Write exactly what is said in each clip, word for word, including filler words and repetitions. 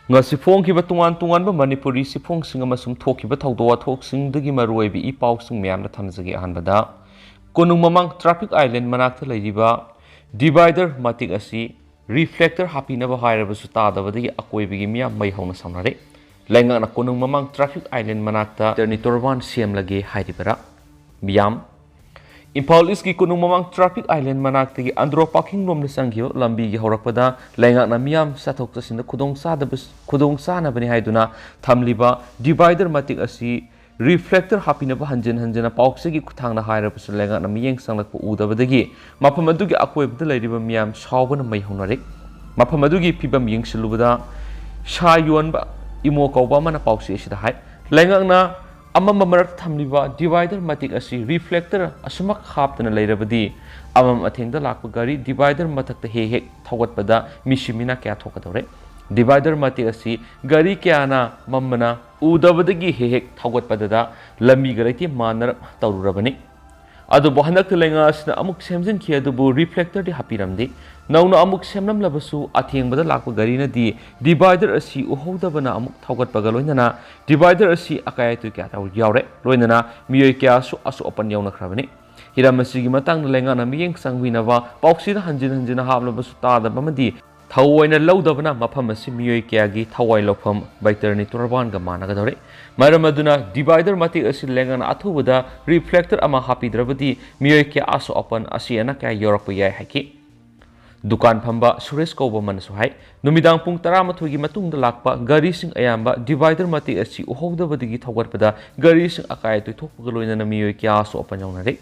ꯉꯁꯤ ꯐꯣꯡꯈꯤꯕ ꯇꯣꯉꯥꯟ ꯇꯣꯉꯥꯟꯕ ꯃꯅꯤꯄꯨꯔꯤ ꯆꯦꯐꯣꯡꯁꯤꯡ ꯑꯃꯁꯨꯡ ꯊꯣꯛꯈꯤꯕ ꯊꯧꯗꯣꯛ ꯋꯥꯊꯣꯛꯁꯤꯡꯗꯒꯤ ꯃꯔꯨꯑꯣꯏꯕ ꯏ ꯄꯥꯎꯁꯤꯡ ꯃꯌꯥꯝꯅ ꯊꯝꯖꯒꯦ꯫ ꯑꯍꯥꯟꯕꯗ, ꯀꯣꯅꯨꯡ ꯃꯃꯥꯡ ꯇ꯭ꯔꯥꯐꯤꯛ ꯑꯥꯏꯂꯦꯟ ꯃꯅꯥꯛꯇ ꯂꯩꯔꯤꯕ ꯗꯤꯚꯥꯏꯗꯔ ꯃꯇꯦꯛ ꯑꯁꯤ ꯔꯤꯐ꯭ꯂꯦꯛꯇꯔ ꯍꯥꯞꯄꯤꯅꯕ ꯍꯥꯏꯔꯕꯁꯨ ꯇꯥꯗꯕꯗꯒꯤ ꯑꯀꯣꯏꯕꯒꯤ ꯃꯤꯌꯥꯝ ꯃꯩ ꯍꯧꯅ ꯁꯥꯎꯅꯔꯦ꯫ ꯂꯩꯉꯥꯛꯅ ꯀꯣꯅꯨꯡ ꯃꯃꯥꯡ ꯇ꯭ꯔꯥꯐꯤꯛ ꯑꯥꯏꯂꯦꯟ ꯃꯅꯥꯛꯇ ꯇꯔꯅꯤꯇꯣꯔꯕꯥꯟ ꯁꯦꯝꯂꯒꯦ ꯍꯥꯏꯔꯤꯕꯔꯥ? ꯃꯤꯌꯥꯝ, ꯏꯝꯐꯥꯜ ꯏꯁꯀꯤ ꯀꯣꯅꯨꯡ ꯃꯃꯥꯡ ꯇ꯭ꯔꯥꯐꯤꯛ ꯑꯥꯏꯂꯦꯟ ꯃꯅꯥꯛꯇꯒꯤ ꯑꯟꯗ꯭ꯔꯣ ꯄꯥꯔꯀꯤꯡ ꯂꯣꯝꯗ ꯆꯪꯈꯤꯕ ꯂꯝꯕꯤꯒꯤ ꯍꯧꯔꯛꯄꯗ ꯂꯩꯉꯥꯛꯅ ꯃꯤꯌꯥꯝ ꯆꯠꯊꯣꯛ ꯆꯠꯁꯤꯟꯗ ꯈꯨꯗꯣꯡꯆꯥꯗꯕ, ꯈꯨꯗꯣꯡꯆꯥꯅꯕꯅꯤ ꯍꯥꯏꯗꯨꯅ ꯊꯝꯂꯤꯕ ꯗꯤꯚꯥꯏꯗꯔ ꯃꯇꯦꯛ ꯑꯁꯤ ꯔꯤꯐ꯭ꯂꯦꯛꯇꯔ ꯍꯥꯞꯄꯤꯅꯕ ꯍꯟꯖꯤꯟ ꯍꯟꯖꯤꯟꯅ ꯄꯥꯎꯆꯦꯒꯤ ꯈꯨꯠꯊꯥꯡꯗ ꯍꯥꯏꯔꯕꯁꯨ ꯂꯩꯉꯥꯛꯅ ꯃꯤꯠꯌꯦꯡ ꯆꯪꯂꯛꯄ ꯎꯗꯕꯗꯒꯤ ꯃꯐꯝ ꯑꯗꯨꯒꯤ ꯑꯀꯣꯏꯕꯗ ꯂꯩꯔꯤꯕ ꯃꯤꯌꯥꯝ ꯁꯥꯎꯕꯅ ꯃꯩ ꯍꯧꯅꯔꯦ꯫ ꯃꯐꯝ ꯑꯗꯨꯒꯤ ꯐꯤꯕꯝ ꯌꯦꯡꯁꯤꯜꯂꯨꯕꯗ ꯁꯥ ꯌꯣꯟꯕ ꯏꯃꯣ ꯀꯧꯕ ꯑꯃꯅ ꯄꯥꯎꯆꯦ ꯑꯁꯤꯗ ꯍꯥꯏ, ꯂꯩꯉꯥꯛꯅ ꯑꯃꯝꯕ ꯃꯔꯛꯇ ꯊꯝꯂꯤꯕ ꯗꯤꯚꯥꯏꯗꯔ ꯃꯇꯦꯛ ꯑꯁꯤ ꯔꯤꯐ꯭ꯂꯦꯛꯇꯔ ꯑꯁꯨꯃꯛ ꯍꯥꯞꯇꯅ ꯂꯩꯔꯕꯗꯤ ꯑꯃꯝ ꯑꯊꯦꯡꯗ ꯂꯥꯛꯄ ꯒꯥꯔꯤ ꯗꯤꯚꯥꯏꯗꯔ ꯃꯊꯛꯇ ꯍꯦꯛ ꯍꯦꯛ ꯊꯧꯒꯠꯄꯗ ꯃꯤꯁꯤ ꯃꯤꯅꯥ ꯀꯌꯥ ꯊꯣꯛꯀꯗꯧꯔꯦ꯫ ꯗꯤꯚꯥꯏꯗꯔ ꯃꯇꯦꯛ ꯑꯁꯤ ꯒꯥꯔꯤ ꯀꯌꯥꯅ ꯃꯝꯕꯅ ꯎꯗꯕꯗꯒꯤ ꯍꯦꯛ ꯍꯦꯛ ꯊꯧꯒꯠꯄꯗꯗ ꯂꯝꯕꯤꯒ ꯂꯩꯇꯦ ꯃꯥꯟꯅꯔꯞ ꯇꯧꯔꯨꯔꯕꯅꯤ꯫ ꯑꯗꯨꯕꯨ ꯍꯟꯗꯛꯇ ꯂꯩꯉꯥꯛ ꯑꯁꯤꯅ ꯑꯃꯨꯛ ꯁꯦꯝꯖꯤꯟꯈꯤ, ꯑꯗꯨꯕꯨ ꯔꯤꯐ꯭ꯂꯦꯛꯇꯔꯗꯤ ꯍꯥꯞꯄꯤꯔꯝꯗꯦ꯫ ꯅꯧꯅ ꯑꯃꯨꯛ ꯁꯦꯝꯂꯝꯂꯕꯁꯨ ꯑꯊꯦꯡꯕꯗ ꯂꯥꯛꯄ ꯒꯥꯔꯤꯅꯗꯤ ꯗꯤꯚꯥꯏꯗꯔ ꯑꯁꯤ ꯎꯍꯧꯗꯕꯅ ꯑꯃꯨꯛ ꯊꯧꯒꯠꯄꯒ ꯂꯣꯏꯅꯅ ꯗꯤꯚꯥꯏꯗꯔ ꯑꯁꯤ ꯑꯀꯥꯏ ꯑꯇꯣꯏ ꯀꯌꯥ ꯇꯧ-, ꯌꯥꯎꯔꯦ꯫ ꯂꯣꯏꯅꯅ ꯃꯤꯑꯣꯏ ꯀꯌꯥꯁꯨ ꯑꯁꯣꯛ ꯑꯄꯟ ꯌꯥꯎꯅꯈ꯭ꯔꯕꯅꯤ꯫ ꯍꯤꯔꯝ ꯑꯁꯤꯒꯤ ꯃꯇꯥꯡꯗ ꯂꯩꯉꯥꯛꯅ ꯃꯤꯠꯌꯦꯡ ꯆꯪꯕꯤꯅꯕ ꯄꯥꯎꯆꯦꯗ ꯍꯟꯖꯤꯟ ꯍꯟꯖꯤꯟꯅ ꯍꯥꯞꯂꯕꯁꯨ ꯇꯥꯗꯕ ꯑꯃꯗꯤ ꯊꯑꯣꯏꯅ ꯂꯧꯗꯕꯅ ꯃꯐꯝ ꯑꯁꯤ ꯃꯤꯑꯣꯏ ꯀꯌꯥꯒꯤ ꯊꯋꯥꯏ ꯂꯧꯐꯝ ꯕꯩꯇꯔꯅꯤ ꯇꯣꯔꯕꯥꯟꯒ ꯃꯥꯟꯅꯒꯗꯧꯔꯦ꯫ ꯃꯔꯝ ꯑꯗꯨꯅ ꯗꯤꯚꯥꯏꯗꯔ ꯃꯇꯦꯛ ꯑꯁꯤ ꯂꯩꯉꯥꯛꯅ ꯑꯊꯨꯕꯗ ꯔꯤꯐ꯭ꯂꯦꯛꯇꯔ ꯑꯃ ꯍꯥꯞꯄꯤꯗ꯭ꯔꯕꯗꯤ ꯃꯤꯑꯣꯏ ꯀꯌꯥ ꯑꯁꯣꯛ ꯑꯄꯟ ꯑꯁꯤ ꯑꯅꯥ ꯀꯌꯥ ꯌꯧꯔꯛꯄ ꯌꯥꯏ ꯍꯥꯏꯈꯤ꯫ ꯗꯨꯀꯥꯟ ꯐꯝꯕ ꯁꯨꯔꯦꯁ ꯀꯧꯕ ꯑꯃꯅꯁꯨ ꯍꯥꯏ, ꯅꯨꯃꯤꯗꯥꯡ ꯄꯨꯡ ꯇꯔꯥꯃꯥꯊꯣꯏꯒꯤ ꯃꯇꯨꯡꯗ ꯂꯥꯛꯄ ꯒꯥꯔꯤꯁꯤꯡ ꯑꯌꯥꯝꯕ ꯗꯤꯚꯥꯏꯗꯔ ꯃꯇꯦꯛ ꯑꯁꯤ ꯎꯍꯧꯗꯕꯗꯒꯤ ꯊꯧꯒꯠꯄꯗ ꯒꯥꯔꯤꯁꯤꯡ ꯑꯀꯥꯏ ꯑꯇꯣꯏ ꯊꯣꯛꯄꯒ ꯂꯣꯏꯅꯅ ꯃꯤꯑꯣꯏ ꯀꯌꯥ ꯑꯁꯣꯛ ꯑꯄꯟ ꯌꯥꯎꯅꯔꯦ꯫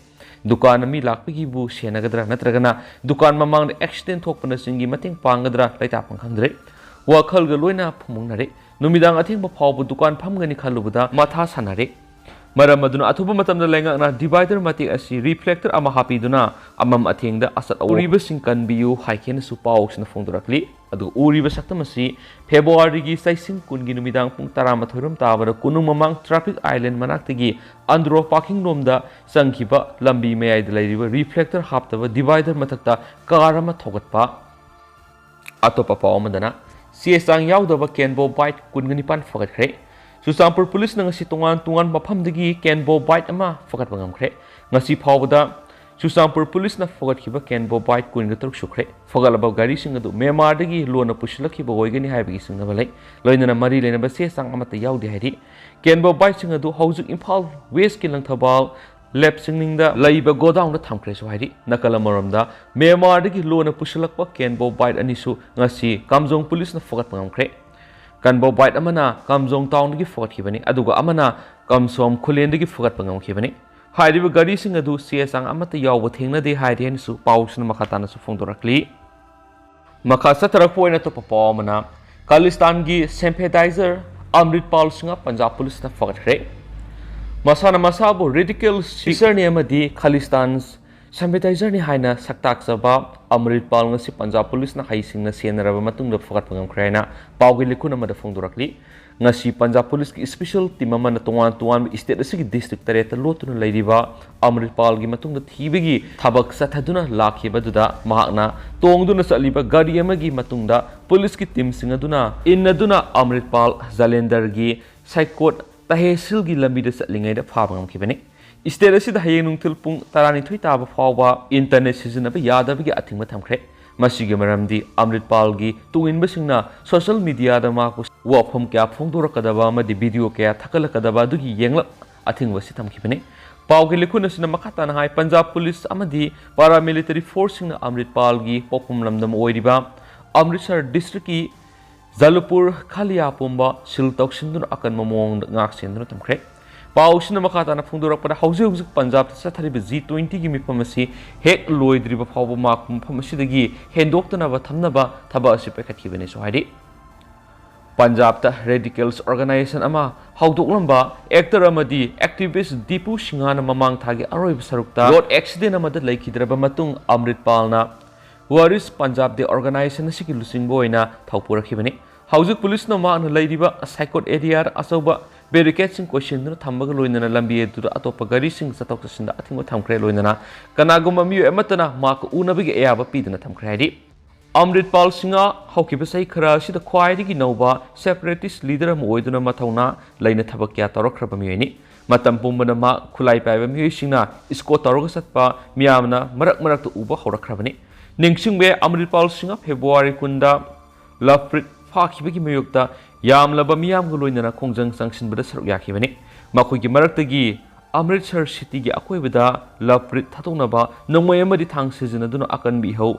ꯗꯨꯀꯥꯟꯗ ꯃꯤ ꯂꯥꯛꯄꯒꯤꯕꯨ ꯁꯦꯟꯅꯒꯗ꯭ꯔꯥ ꯅꯠꯇ꯭ꯔꯒꯅ ꯗꯨꯀꯥꯟ ꯃꯃꯥꯡꯗ ꯑꯦꯛꯁꯤꯗꯦꯟ ꯊꯣꯛꯄꯅꯆꯤꯡꯒꯤ ꯃꯇꯦꯡ ꯄꯥꯡꯒꯗ꯭ꯔꯥ ꯂꯩꯇꯥꯐꯝ ꯈꯪꯗ꯭ꯔꯦ꯫ ꯋꯥꯈꯜꯒ ꯂꯣꯏꯅ ꯐꯨꯝꯕꯪꯅꯔꯦ꯫ ꯅꯨꯃꯤꯗꯥꯡ ꯑꯊꯦꯡꯕ ꯐꯥꯎꯕ ꯗꯨꯀꯥꯟ ꯐꯝꯒꯅꯤ ꯈꯜꯂꯨꯕꯗ ꯃꯊꯥ ꯁꯥꯟꯅꯔꯦ꯫ ꯃꯔꯝ ꯑꯗꯨꯅ ꯑꯊꯨꯕ ꯃꯇꯝꯗ ꯂꯩꯉꯥꯛꯅ ꯗꯤꯚꯥꯏꯗꯔ ꯃꯇꯦꯛ ꯑꯁꯤ ꯔꯤꯐ꯭ꯂꯦꯛꯇꯔ ꯑꯃ ꯍꯥꯞꯄꯤꯗꯨꯅ ꯑꯃꯝ ꯑꯊꯦꯡꯗ ꯑꯁꯠ ꯑꯎꯔꯤꯕꯁꯤꯡ ꯀꯟꯕꯤꯌꯨ ꯍꯥꯏꯈꯤꯅꯁꯨ ꯄꯥꯎꯁꯤꯅ ꯐꯣꯡꯗꯣꯔꯛꯂꯤ꯫ ꯑꯗꯨꯒ ꯎꯔꯤꯕ ꯁꯛꯇꯝ ꯑꯁꯤ ꯐꯦꯕ꯭ꯔꯨꯋꯥꯔꯤꯒꯤ ꯆꯩꯁꯤꯡ ꯀꯨꯟꯒꯤ ꯅꯨꯃꯤꯗꯥꯡ ꯄꯨꯡ ꯇꯔꯥꯃꯥꯊꯣꯏ ꯔꯣꯝ ꯇꯥꯕꯗ ꯀꯣꯅꯨꯡ ꯃꯃꯥꯡ ꯇ꯭ꯔꯥꯐꯤꯛ ꯑꯥꯏꯂꯦꯟ ꯃꯅꯥꯛꯇꯒꯤ ꯑꯟꯗ꯭ꯔꯣ ꯄꯥꯔꯀꯤꯡ ꯂꯣꯝꯗ ꯆꯪꯈꯤꯕ ꯂꯝꯕꯤ ꯃꯌꯥꯏꯗ ꯂꯩꯔꯤꯕ ꯔꯤꯐ꯭ꯂꯦꯛꯇꯔ ꯍꯥꯞꯇꯕ ꯗꯤꯚꯥꯏꯗꯔ ꯃꯊꯛꯇ ꯀꯥꯔ ꯑꯃ ꯊꯧꯒꯠꯄ꯫ ꯑꯇꯣꯞꯄ ꯄꯥꯎ ꯑꯃꯗꯅ, ꯆꯦ ꯆꯥꯡ ꯌꯥꯎꯗꯕ ꯀꯦꯟꯕꯣ ꯕꯥꯏꯠ ꯀꯨꯟꯒ ꯅꯤꯄꯥꯟ ꯐꯒꯠꯈ꯭ꯔꯦ꯫ ꯆꯨꯔꯆꯥꯟꯄꯨꯔ ꯄꯨꯂꯤꯁꯅ ꯉꯁꯤ ꯇꯣꯉꯥꯟ ꯇꯣꯉꯥꯟꯕ ꯃꯐꯝꯗꯒꯤ ꯀꯦꯟꯕꯣ ꯕꯥꯏꯠ ꯑꯃ ꯐꯒꯠꯄ ꯉꯝꯈ꯭ꯔꯦ꯫ ꯉꯁꯤ ꯐꯥꯎꯕꯗ ꯆꯨꯔꯆꯥꯟꯄꯨꯔ ꯄꯨꯂꯤꯁꯅ ꯐꯒꯠꯈꯤꯕ ꯀꯦꯟꯕꯣ ꯕꯥꯏꯠ ꯀꯨꯟꯒ ꯇꯔꯨꯛ ꯁꯨꯈ꯭ꯔꯦ꯫ ꯐꯒꯠꯂꯕ ꯒꯥꯔꯤꯁꯤꯡ ꯑꯗꯨ ꯃ꯭ꯌꯥꯟꯃꯥꯔꯗꯒꯤ ꯂꯣꯟꯅ ꯄꯨꯁꯤꯜꯂꯛꯈꯤꯕ ꯑꯣꯏꯒꯅꯤ ꯍꯥꯏꯕꯒꯤ ꯆꯤꯡꯅꯕ ꯂꯩ꯫ ꯂꯣꯏꯅꯅ ꯃꯔꯤ ꯂꯩꯅꯕ ꯆꯦ ꯆꯥꯡ ꯑꯃꯠꯇ ꯌꯥꯎꯗꯦ ꯍꯥꯏꯔꯤ꯫ ꯀꯦꯟꯕꯣ ꯕꯥꯏꯠꯁꯤꯡ ꯑꯗꯨ ꯍꯧꯖꯤꯛ ꯏꯝꯐꯥꯜ ꯋꯦꯁꯀꯤ ꯂꯪꯊꯕꯥꯜ ꯂꯦꯞ ꯆꯤꯡꯅꯤꯡꯗ ꯂꯩꯕ ꯒꯣꯗꯥꯎꯟꯗ ꯊꯝꯈ꯭ꯔꯦꯁꯨ ꯍꯥꯏꯔꯤ꯫ ꯅꯥꯀꯜ ꯑꯃꯔꯣꯝꯗ, ꯃ꯭ꯌꯥꯟꯃꯥꯔꯗꯒꯤ ꯂꯣꯟꯅ ꯄꯨꯁꯤꯜꯂꯛꯄ ꯀꯦꯟꯕꯣ ꯕꯥꯏꯠ ꯑꯅꯤꯁꯨ ꯉꯁꯤ ꯀꯥꯝꯖꯣꯡ ꯄꯨꯂꯤꯁꯅ ꯐꯒꯠꯄ ꯉꯝꯈ꯭ꯔꯦ꯫ ꯀꯦꯟꯕꯣ ꯕꯥꯏꯠ ꯑꯃꯅ ꯀꯥꯝꯖꯣꯡ ꯇꯥꯎꯟꯗꯒꯤ ꯐꯒꯠꯈꯤꯕꯅꯤ, ꯑꯗꯨꯒ ꯑꯃꯅ ꯀꯝꯁꯣꯝ ꯈꯨꯂꯦꯟꯗꯒꯤ ꯐꯒꯠꯄ ꯉꯝꯈꯤꯕꯅꯤ꯫ ꯍꯥꯏꯔꯤꯕ ꯒꯥꯔꯤꯁꯤꯡ ꯑꯗꯨ ꯆꯦ ꯆꯥꯡ ꯑꯃꯠꯇ ꯌꯥꯎꯕ ꯊꯦꯡꯅꯗꯦ ꯍꯥꯏꯔꯤ ꯍꯥꯏꯅꯁꯨ ꯄꯥꯎꯁꯤꯅ ꯃꯈꯥ ꯇꯥꯅꯁꯨ ꯐꯣꯡꯗꯣꯔꯛꯂꯤ꯫ ꯃꯈꯥ ꯆꯠꯊꯔꯛꯄ ꯑꯣꯏꯅ ꯑꯇꯣꯞꯄ ꯄꯥꯎ ꯑꯃꯅ, ꯈꯥꯂꯤꯁꯇꯥꯟꯒꯤ ꯁꯦꯝꯐꯦꯗꯥꯏꯖꯔ ꯑꯝꯔꯤꯠ ꯄꯥꯜ ꯁꯤꯡꯍ ꯄꯟꯖꯥꯕ ꯄꯨꯂꯤꯁꯅ ꯐꯒꯠꯈ꯭ꯔꯦ꯫ ꯃꯁꯥꯅ ꯃꯁꯥꯕꯨ ꯔꯦꯗꯤꯀꯦꯜ ꯁꯤꯁꯔꯅꯤ ꯑꯃꯗꯤ ꯈꯥꯂꯤꯁꯇꯥꯟ ꯁꯦꯝꯐꯦꯗꯥꯏꯖꯔꯅꯤ ꯍꯥꯏꯅ ꯁꯛꯇꯥꯛꯆꯕ ꯑꯝꯔꯤꯠ ꯄꯥꯜ ꯉꯁꯤ ꯄꯟꯖꯥꯕ ꯄꯨꯂꯤꯁꯅ ꯍꯩꯁꯤꯡꯅ ꯁꯦꯟꯅꯔꯕ ꯃꯇꯨꯡꯗ ꯐꯒꯠꯄ ꯉꯝꯈ꯭ꯔꯦ ꯍꯥꯏꯅ ꯄꯥꯎꯒꯤ ꯂꯤꯈꯨꯟ ꯑꯃꯗ ꯐꯣꯡꯗꯣꯔꯛꯂꯤ꯫ ꯉꯁꯤ ꯄꯟꯖꯥꯕ ꯄꯨꯂꯤꯁꯀꯤ ꯁ꯭ꯄꯦꯁꯤꯌꯦꯜ ꯇꯤꯝ ꯑꯃꯅ ꯇꯣꯉꯥꯟ ꯇꯣꯉꯥꯟꯕ ꯁ꯭ꯇꯦꯠ ꯑꯁꯤꯒꯤ ꯗꯤꯁꯇ꯭ꯔꯤꯛ ꯇꯔꯦꯠꯇ ꯂꯣꯠꯇꯨꯅ ꯂꯩꯔꯤꯕ ꯑꯃ꯭ꯔꯤꯠ ꯄꯥꯜꯒꯤ ꯃꯇꯨꯡꯗ ꯊꯤꯕꯒꯤ ꯊꯕꯛ ꯆꯠꯊꯗꯨꯅ ꯂꯥꯛꯈꯤꯕꯗꯨꯗ ꯃꯍꯥꯛꯅ ꯇꯣꯡꯗꯨꯅ ꯆꯠꯂꯤꯕ ꯒꯥꯔꯤ ꯑꯃꯒꯤ ꯃꯇꯨꯡꯗ ꯄꯨꯂꯤꯁꯀꯤ ꯇꯤꯝꯁꯤꯡ ꯑꯗꯨꯅ ꯏꯟꯅꯗꯨꯅ ꯑꯃ꯭ꯔꯤꯠ ꯄꯥꯜ ꯖꯂꯦꯟꯗꯔꯒꯤ ꯁꯥꯏꯀꯣꯠ ꯇꯍꯦꯁꯤꯜꯒꯤ ꯂꯝꯕꯤꯗ ꯆꯠꯂꯤꯉꯩꯗ ꯐꯥꯕ ꯉꯝꯈꯤꯕꯅꯤ꯫ ꯁ꯭ꯇꯦꯠ ꯑꯁꯤꯗ ꯍꯌꯦꯡ ꯅꯨꯡꯊꯤꯜ ꯄꯨꯡ ꯇꯔꯥꯅꯤꯊꯣꯏ ꯇꯥꯕ ꯐꯥꯎꯕ ꯏꯟꯇꯔꯅꯦꯠ ꯁꯤꯖꯤꯟꯅꯕ ꯌꯥꯗꯕꯒꯤ ꯑꯊꯤꯡꯕ ꯊꯝꯈ꯭ꯔꯦ꯫ ꯃꯁꯤꯒꯤ ꯃꯔꯝꯗꯤ ꯑꯃ꯭ꯔꯤꯠ ꯄꯥꯜꯒꯤ ꯇꯨꯡꯏꯟꯕꯁꯤꯡꯅ ꯁꯣꯁꯤꯌꯦꯜ ꯃꯤꯗꯤꯌꯥꯗ ꯃꯍꯥꯛꯄꯨ ꯋꯥꯐꯝ ꯀꯌꯥ ꯐꯣꯡꯗꯣꯔꯛꯀꯗꯕ ꯑꯃꯗꯤ ꯚꯤꯗꯤꯑꯣ ꯀꯌꯥ ꯊꯥꯒꯠꯂꯛꯀꯗꯕ ꯑꯗꯨꯒꯤ ꯌꯦꯡꯂꯛ ꯑꯊꯤꯡꯕ ꯑꯁꯤ ꯊꯝꯈꯤꯕꯅꯤ꯫ ꯄꯥꯎꯒꯤ ꯂꯤꯈꯨꯟ ꯑꯁꯤꯅ ꯃꯈꯥ ꯇꯥꯅ ꯍꯥꯏ, ꯄꯟꯖꯥꯕ ꯄꯨꯂꯤꯁ ꯑꯃꯗꯤ ꯄꯥꯔꯥꯃꯤꯂꯤꯇꯔꯤ ꯐꯣꯔꯁꯁꯤꯡꯅ ꯑꯃ꯭ꯔꯤꯠ ꯄꯥꯜꯒꯤ ꯄꯣꯛꯐꯝ ꯂꯝꯗꯝ ꯑꯣꯏꯔꯤꯕ ꯑꯃ꯭ꯔꯤꯠꯁꯔ ꯗꯤꯁꯇ꯭ꯔꯤꯛꯀꯤ ꯖꯂꯨꯄꯨꯔ ꯈꯥꯂꯤꯌꯥ ꯄꯨꯝꯕ ꯁꯤꯜ ꯇꯧꯁꯤꯟꯗꯨꯅ ꯑꯀꯟꯕ ꯃꯑꯣꯡꯗ ꯉꯥꯛ ꯁꯦꯟꯗꯨꯅ ꯊꯝꯈ꯭ꯔꯦ꯫ ꯄꯥꯎꯁꯤꯅ ꯃꯈꯥ ꯇꯥꯅ ꯐꯣꯡꯗꯣꯔꯛꯄꯗ, ꯍꯧꯖꯤꯛ ꯍꯧꯖꯤꯛ ꯄꯟꯖꯥꯕꯇ ꯆꯠꯊꯔꯤꯕ ꯖꯤ ꯇ꯭ꯋꯦꯟꯇꯤꯒꯤ ꯃꯤꯐꯝ ꯑꯁꯤ ꯍꯦꯛ ꯂꯣꯏꯗ꯭ꯔꯤꯕ ꯐꯥꯎꯕ ꯃꯥ-, ꯃꯐꯝ ꯑꯁꯤꯗꯒꯤ ꯍꯦꯟꯗꯣꯛꯇꯅꯕ ꯊꯝꯅꯕ ꯊꯕꯛ ꯑꯁꯤ ꯄꯥꯏꯈꯠꯈꯤꯕꯅꯤꯁꯨ ꯍꯥꯏꯔꯤ꯫ ꯄꯟꯖꯥꯕꯇ ꯔꯦꯗꯤꯀꯦꯜꯁ ꯑꯣꯔꯒꯅꯥꯏꯖꯦꯁꯟ ꯑꯃ ꯍꯧꯗꯣꯛꯂꯝꯕ ꯑꯦꯛꯇꯔ ꯑꯃꯗꯤ ꯑꯦꯛꯇꯤꯚꯤꯁ ꯗꯤꯄꯨ ꯁꯤꯡꯍꯅ ꯃꯃꯥꯡ ꯊꯥꯒꯤ ꯑꯔꯣꯏꯕ ꯁꯔꯨꯛꯇ ꯔꯣꯗ ꯑꯦꯛꯁꯤꯗꯦꯟ ꯑꯃꯗ ꯂꯩꯈꯤꯗ꯭ꯔꯕ ꯃꯇꯨꯡ ꯑꯃ꯭ꯔꯤꯠ ꯄꯥꯜꯅ ꯋꯥꯔꯤꯁ ꯄꯟꯖꯥꯕ ꯗꯦ ꯑꯣꯔꯒꯅꯥꯏꯖꯦꯁꯟ ꯑꯁꯤꯒꯤ ꯂꯨꯆꯤꯡꯕ ꯑꯣꯏꯅ ꯊꯧꯄꯨꯔꯛꯈꯤꯕꯅꯤ꯫ ꯍꯧꯖꯤꯛ ꯄꯨꯂꯤꯁꯅ ꯃꯍꯥꯛꯅ ꯂꯩꯔꯤꯕ ꯁꯥꯏꯀꯣꯠ ꯑꯦꯔꯤꯌꯥꯗ ꯑꯆꯧꯕ ꯕꯦꯔꯤꯀꯦꯗꯁꯤꯡ ꯀꯣꯏꯁꯤꯟꯗꯨꯅ ꯊꯝꯕꯒ ꯂꯣꯏꯅꯅ ꯂꯝꯕꯤ ꯑꯗꯨꯗ ꯑꯇꯣꯞꯄ ꯒꯥꯔꯤꯁꯤꯡ ꯆꯠꯊꯣꯛ ꯆꯠꯁꯤꯟꯗ ꯑꯊꯤꯡꯕ ꯊꯝꯈ꯭ꯔꯦ, ꯂꯣꯏꯅꯅ ꯀꯅꯥꯒꯨꯝꯕ ꯃꯤꯑꯣꯏ ꯑꯃꯠꯇꯅ ꯃꯍꯥꯛꯀ ꯎꯅꯕꯒꯤ ꯑꯌꯥꯕ ꯄꯤꯗꯅ ꯊꯝꯈ꯭ꯔꯦ ꯍꯥꯏꯔꯤ꯫ ꯑꯃ꯭ꯔꯤꯠꯄꯥꯜ ꯁꯤꯡꯍ ꯍꯧꯈꯤꯕ ꯆꯍꯤ ꯈꯔ ꯑꯁꯤꯗ ꯈ꯭ꯋꯥꯏꯗꯒꯤ ꯅꯧꯕ separatist leader ꯑꯃ ꯑꯣꯏꯗꯨꯅ ꯃꯊꯧꯅꯥ ꯂꯩꯅ ꯊꯕꯛ ꯀꯌꯥ ꯇꯧꯔꯛꯈ꯭ꯔꯕ ꯃꯤꯑꯣꯏꯅꯤ꯫ ꯃꯇꯝ ꯄꯨꯝꯕꯗ ꯃꯍꯥꯛ ꯈꯨꯠꯂꯥꯏ ꯄꯥꯏꯕ ꯃꯤꯑꯣꯏꯁꯤꯡꯅ escort ꯇꯧꯔꯒ ꯆꯠꯄ ꯃꯤꯌꯥꯝꯅ ꯃꯔꯛ ꯃꯔꯛꯇ ꯎꯕ ꯍꯧꯔꯛꯈ꯭ꯔꯕꯅꯤ꯫ ꯅꯤꯡꯁꯤꯡꯕ ꯌꯥꯏ, ꯑꯃ꯭ꯔꯤꯠꯄꯥꯜ ꯁꯤꯡꯍ February ꯀꯨꯟꯗ ꯂꯚꯄ꯭ꯔꯤꯠ ꯐꯥꯈꯤꯕꯒꯤ ꯃꯥꯌꯣꯛꯇ ꯌꯥꯝꯂꯕ ꯃꯤꯌꯥꯝꯒ ꯂꯣꯏꯅꯅ ꯈꯣꯡꯖꯪ ꯆꯪꯁꯤꯟꯕꯗ ꯁꯔꯨꯛ ꯌꯥꯈꯤꯕꯅꯤ꯫ ꯃꯈꯣꯏꯒꯤ ꯃꯔꯛꯇꯒꯤ ꯑꯃ꯭ꯔꯤꯠꯁꯔ cityꯒꯤ ꯑꯀꯣꯏꯕꯗ ꯂꯚꯄ꯭ꯔꯤꯠ ꯊꯥꯗꯣꯛꯅꯕ ꯅꯣꯡꯃꯩ ꯑꯃꯗꯤ ꯊꯥꯡ ꯁꯤꯖꯤꯟꯅꯗꯨꯅ ꯑꯀꯟꯕ ꯏꯍꯧ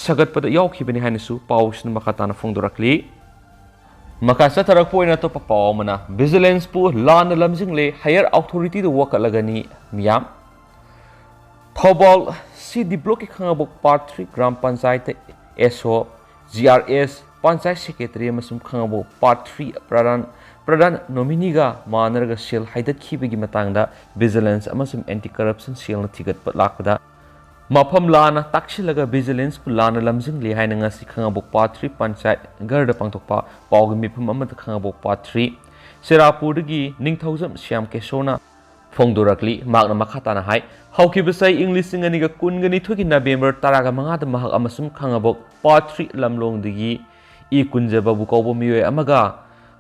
ꯁꯥꯒꯠꯄꯗ ꯌꯥꯎꯈꯤꯕꯅꯤ ꯍꯥꯏꯅꯁꯨ ꯄꯥꯎꯁꯤꯅ ꯃꯈꯥ ꯇꯥꯅ ꯐꯣꯡꯗꯣꯔꯛꯂꯤ꯫ ꯃꯈꯥ ꯆꯠꯊꯔꯛꯄ ꯑꯣꯏꯅ ꯑꯇꯣꯞꯄ ꯄꯥꯎ ꯑꯃꯅ, Vigilanceꯄꯨ ꯂꯥꯟꯅ ꯂꯝꯖꯤꯡꯂꯦ, higher authorityꯗ ꯋꯥꯀꯠꯂꯒꯅꯤ ꯃꯤꯌꯥꯝ꯫ ꯊꯧꯕꯥꯜ C D blockꯀꯤ ꯈꯥꯉꯕꯣꯛ Part three ꯒ꯭ꯔꯥꯝ ꯄꯟꯆꯥꯌꯠꯇ S O, G R S, panchayat secretary ꯑꯃꯁꯨꯡ ꯈꯥꯉꯕꯣꯛ Part three ꯄ꯭ꯔꯙꯥꯟ, ꯄ꯭ꯔꯙꯥꯟ ꯅꯣꯃꯤꯅꯤꯒ ꯃꯥꯟꯅꯔꯒ ꯁꯦꯜ ꯍꯥꯏꯗꯠꯈꯤꯕꯒꯤ ꯃꯇꯥꯡꯗ Vigilance ꯑꯃꯁꯨꯡ Anti Corruption cellꯅ ꯊꯤꯒꯠꯄ ꯂꯥꯛꯄꯗ, ꯃꯐꯝ ꯂꯥꯟꯅ ꯇꯥꯛꯁꯤꯜꯂꯒ Vigilanceꯄꯨ ꯂꯥꯟꯅ ꯂꯝꯖꯤꯡꯂꯦ ꯍꯥꯏꯅ ꯉꯁꯤ ꯈꯥꯉꯕꯣꯛ Part three ꯄꯟꯆꯥꯌꯠ ꯘꯔꯗ ꯄꯥꯡꯊꯣꯛꯄ ꯄꯥꯎꯒꯤ ꯃꯤꯐꯝ ꯑꯃꯗ ꯈꯥꯉꯕꯣꯛ Part three ꯁꯦꯔꯥꯄꯨꯔꯗꯒꯤ ꯅꯤꯡꯊꯧꯖꯝ ꯁ꯭ꯌꯥꯝ ꯀꯦꯁꯣꯔꯅ ꯐꯣꯡꯗꯣꯔꯛꯂꯤ꯫ ꯃꯍꯥꯛꯅ ꯃꯈꯥ ꯇꯥꯅ ꯍꯥꯏ, ꯍꯧꯈꯤꯕ ꯆꯍꯤ ꯏꯪ ꯂꯤꯁꯤꯡ ꯑꯅꯤꯒ ꯀꯨꯟꯒ ꯅꯤꯊꯣꯏꯒꯤ November ꯇꯔꯥꯒ ꯃꯉꯥꯗ ꯃꯍꯥꯛ ꯑꯃꯁꯨꯡ ꯈꯥꯉꯕꯣꯛ Part three ꯂꯝꯂꯣꯡꯗꯒꯤ ꯏ ꯀꯨꯟꯖꯕꯕꯨ ꯀꯧꯕ ꯃꯤꯑꯣꯏ ꯑꯃꯒ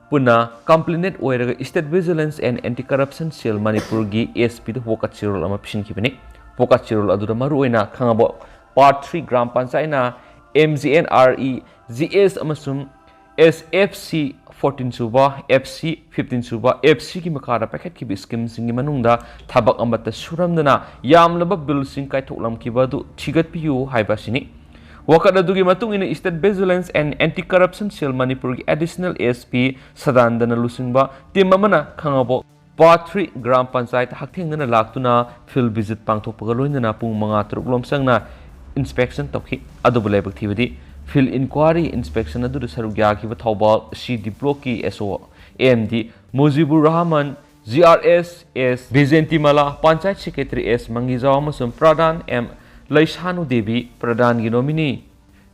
ꯄꯨꯟꯅ complainant ꯑꯣꯏꯔꯒ State Vigilance and Anti Corruption Cell ꯃꯅꯤꯄꯨꯔꯒꯤ S Pꯗ ꯋꯥꯀꯠ ꯆꯦꯔꯣꯜ ꯑꯃ ꯄꯤꯁꯤꯟꯈꯤꯕꯅꯤ꯫ ꯋꯥꯀꯠ ꯆꯦꯔꯣꯜ ꯑꯗꯨꯗ ꯃꯔꯨꯑꯣꯏꯅ ꯈꯥꯉꯕꯣꯛ Part three ꯒ꯭ꯔꯥꯝ ꯄꯟꯆꯥꯌꯠꯅ M G N R E G S ꯑꯃꯁꯨꯡ S F C fourteen ꯁꯨꯕ, F C fifteen ꯁꯨꯕ, F Cꯒꯤ ꯃꯈꯥꯗ ꯄꯥꯏꯈꯠꯈꯤꯕ schemeꯁꯤꯡꯒꯤ ꯃꯅꯨꯡꯗ ꯊꯕꯛ ꯑꯃꯠꯇ ꯁꯨꯔꯝꯗꯅ ꯌꯥꯝꯂꯕ billꯁꯤꯡ ꯀꯥꯏꯊꯣꯛꯂꯝꯈꯤꯕ ꯑꯗꯨ ꯊꯤꯒꯠꯄꯤꯌꯨ ꯍꯥꯏꯕ ꯑꯁꯤꯅꯤ꯫ ꯋꯥꯀꯠ ꯑꯗꯨꯒꯤ ꯃꯇꯨꯡ ꯏꯟꯅ State Vigilance and Anti Corruption Cell ꯃꯅꯤꯄꯨꯔꯒꯤ Additional S P ꯁꯗꯥꯅꯟꯗꯅ ꯂꯨꯆꯤꯡꯕ team ꯑꯃꯅ ꯈꯥꯉꯕꯣꯛ Part three ꯒ꯭ꯔꯥꯝ ꯄꯟꯆꯥꯌꯠꯇ ꯍꯛꯊꯦꯡꯅꯅ ꯂꯥꯛꯇꯨꯅ field visit ꯄꯥꯡꯊꯣꯛꯄꯒ ꯂꯣꯏꯅꯅ ꯄꯨꯡ ꯃꯉꯥ ꯇꯔꯨꯛ ꯂꯣꯝ ꯆꯪꯅ inspection ꯇꯧꯈꯤ꯫ ꯑꯗꯨꯕꯨ ꯂꯥꯏꯕꯛ ꯊꯤꯕꯗꯤ field inquiry inspection ꯑꯗꯨꯗ ꯁꯔꯨꯛ ꯌꯥꯈꯤꯕ Thoubal C D blockꯀꯤ S O M D ꯃꯨꯖꯤꯕꯨꯔ Rahman, G R S S ꯕꯤꯖꯦꯟꯇꯤꯃꯂꯥ, panchayat secretary S ꯃꯪꯒꯤꯖꯥꯎ ꯑꯃꯁꯨꯡ ꯄ꯭ꯔꯙꯥꯟ M ꯂꯩꯁꯥꯅꯨ Devi, ꯄ꯭ꯔꯙꯥꯟꯒꯤ nominee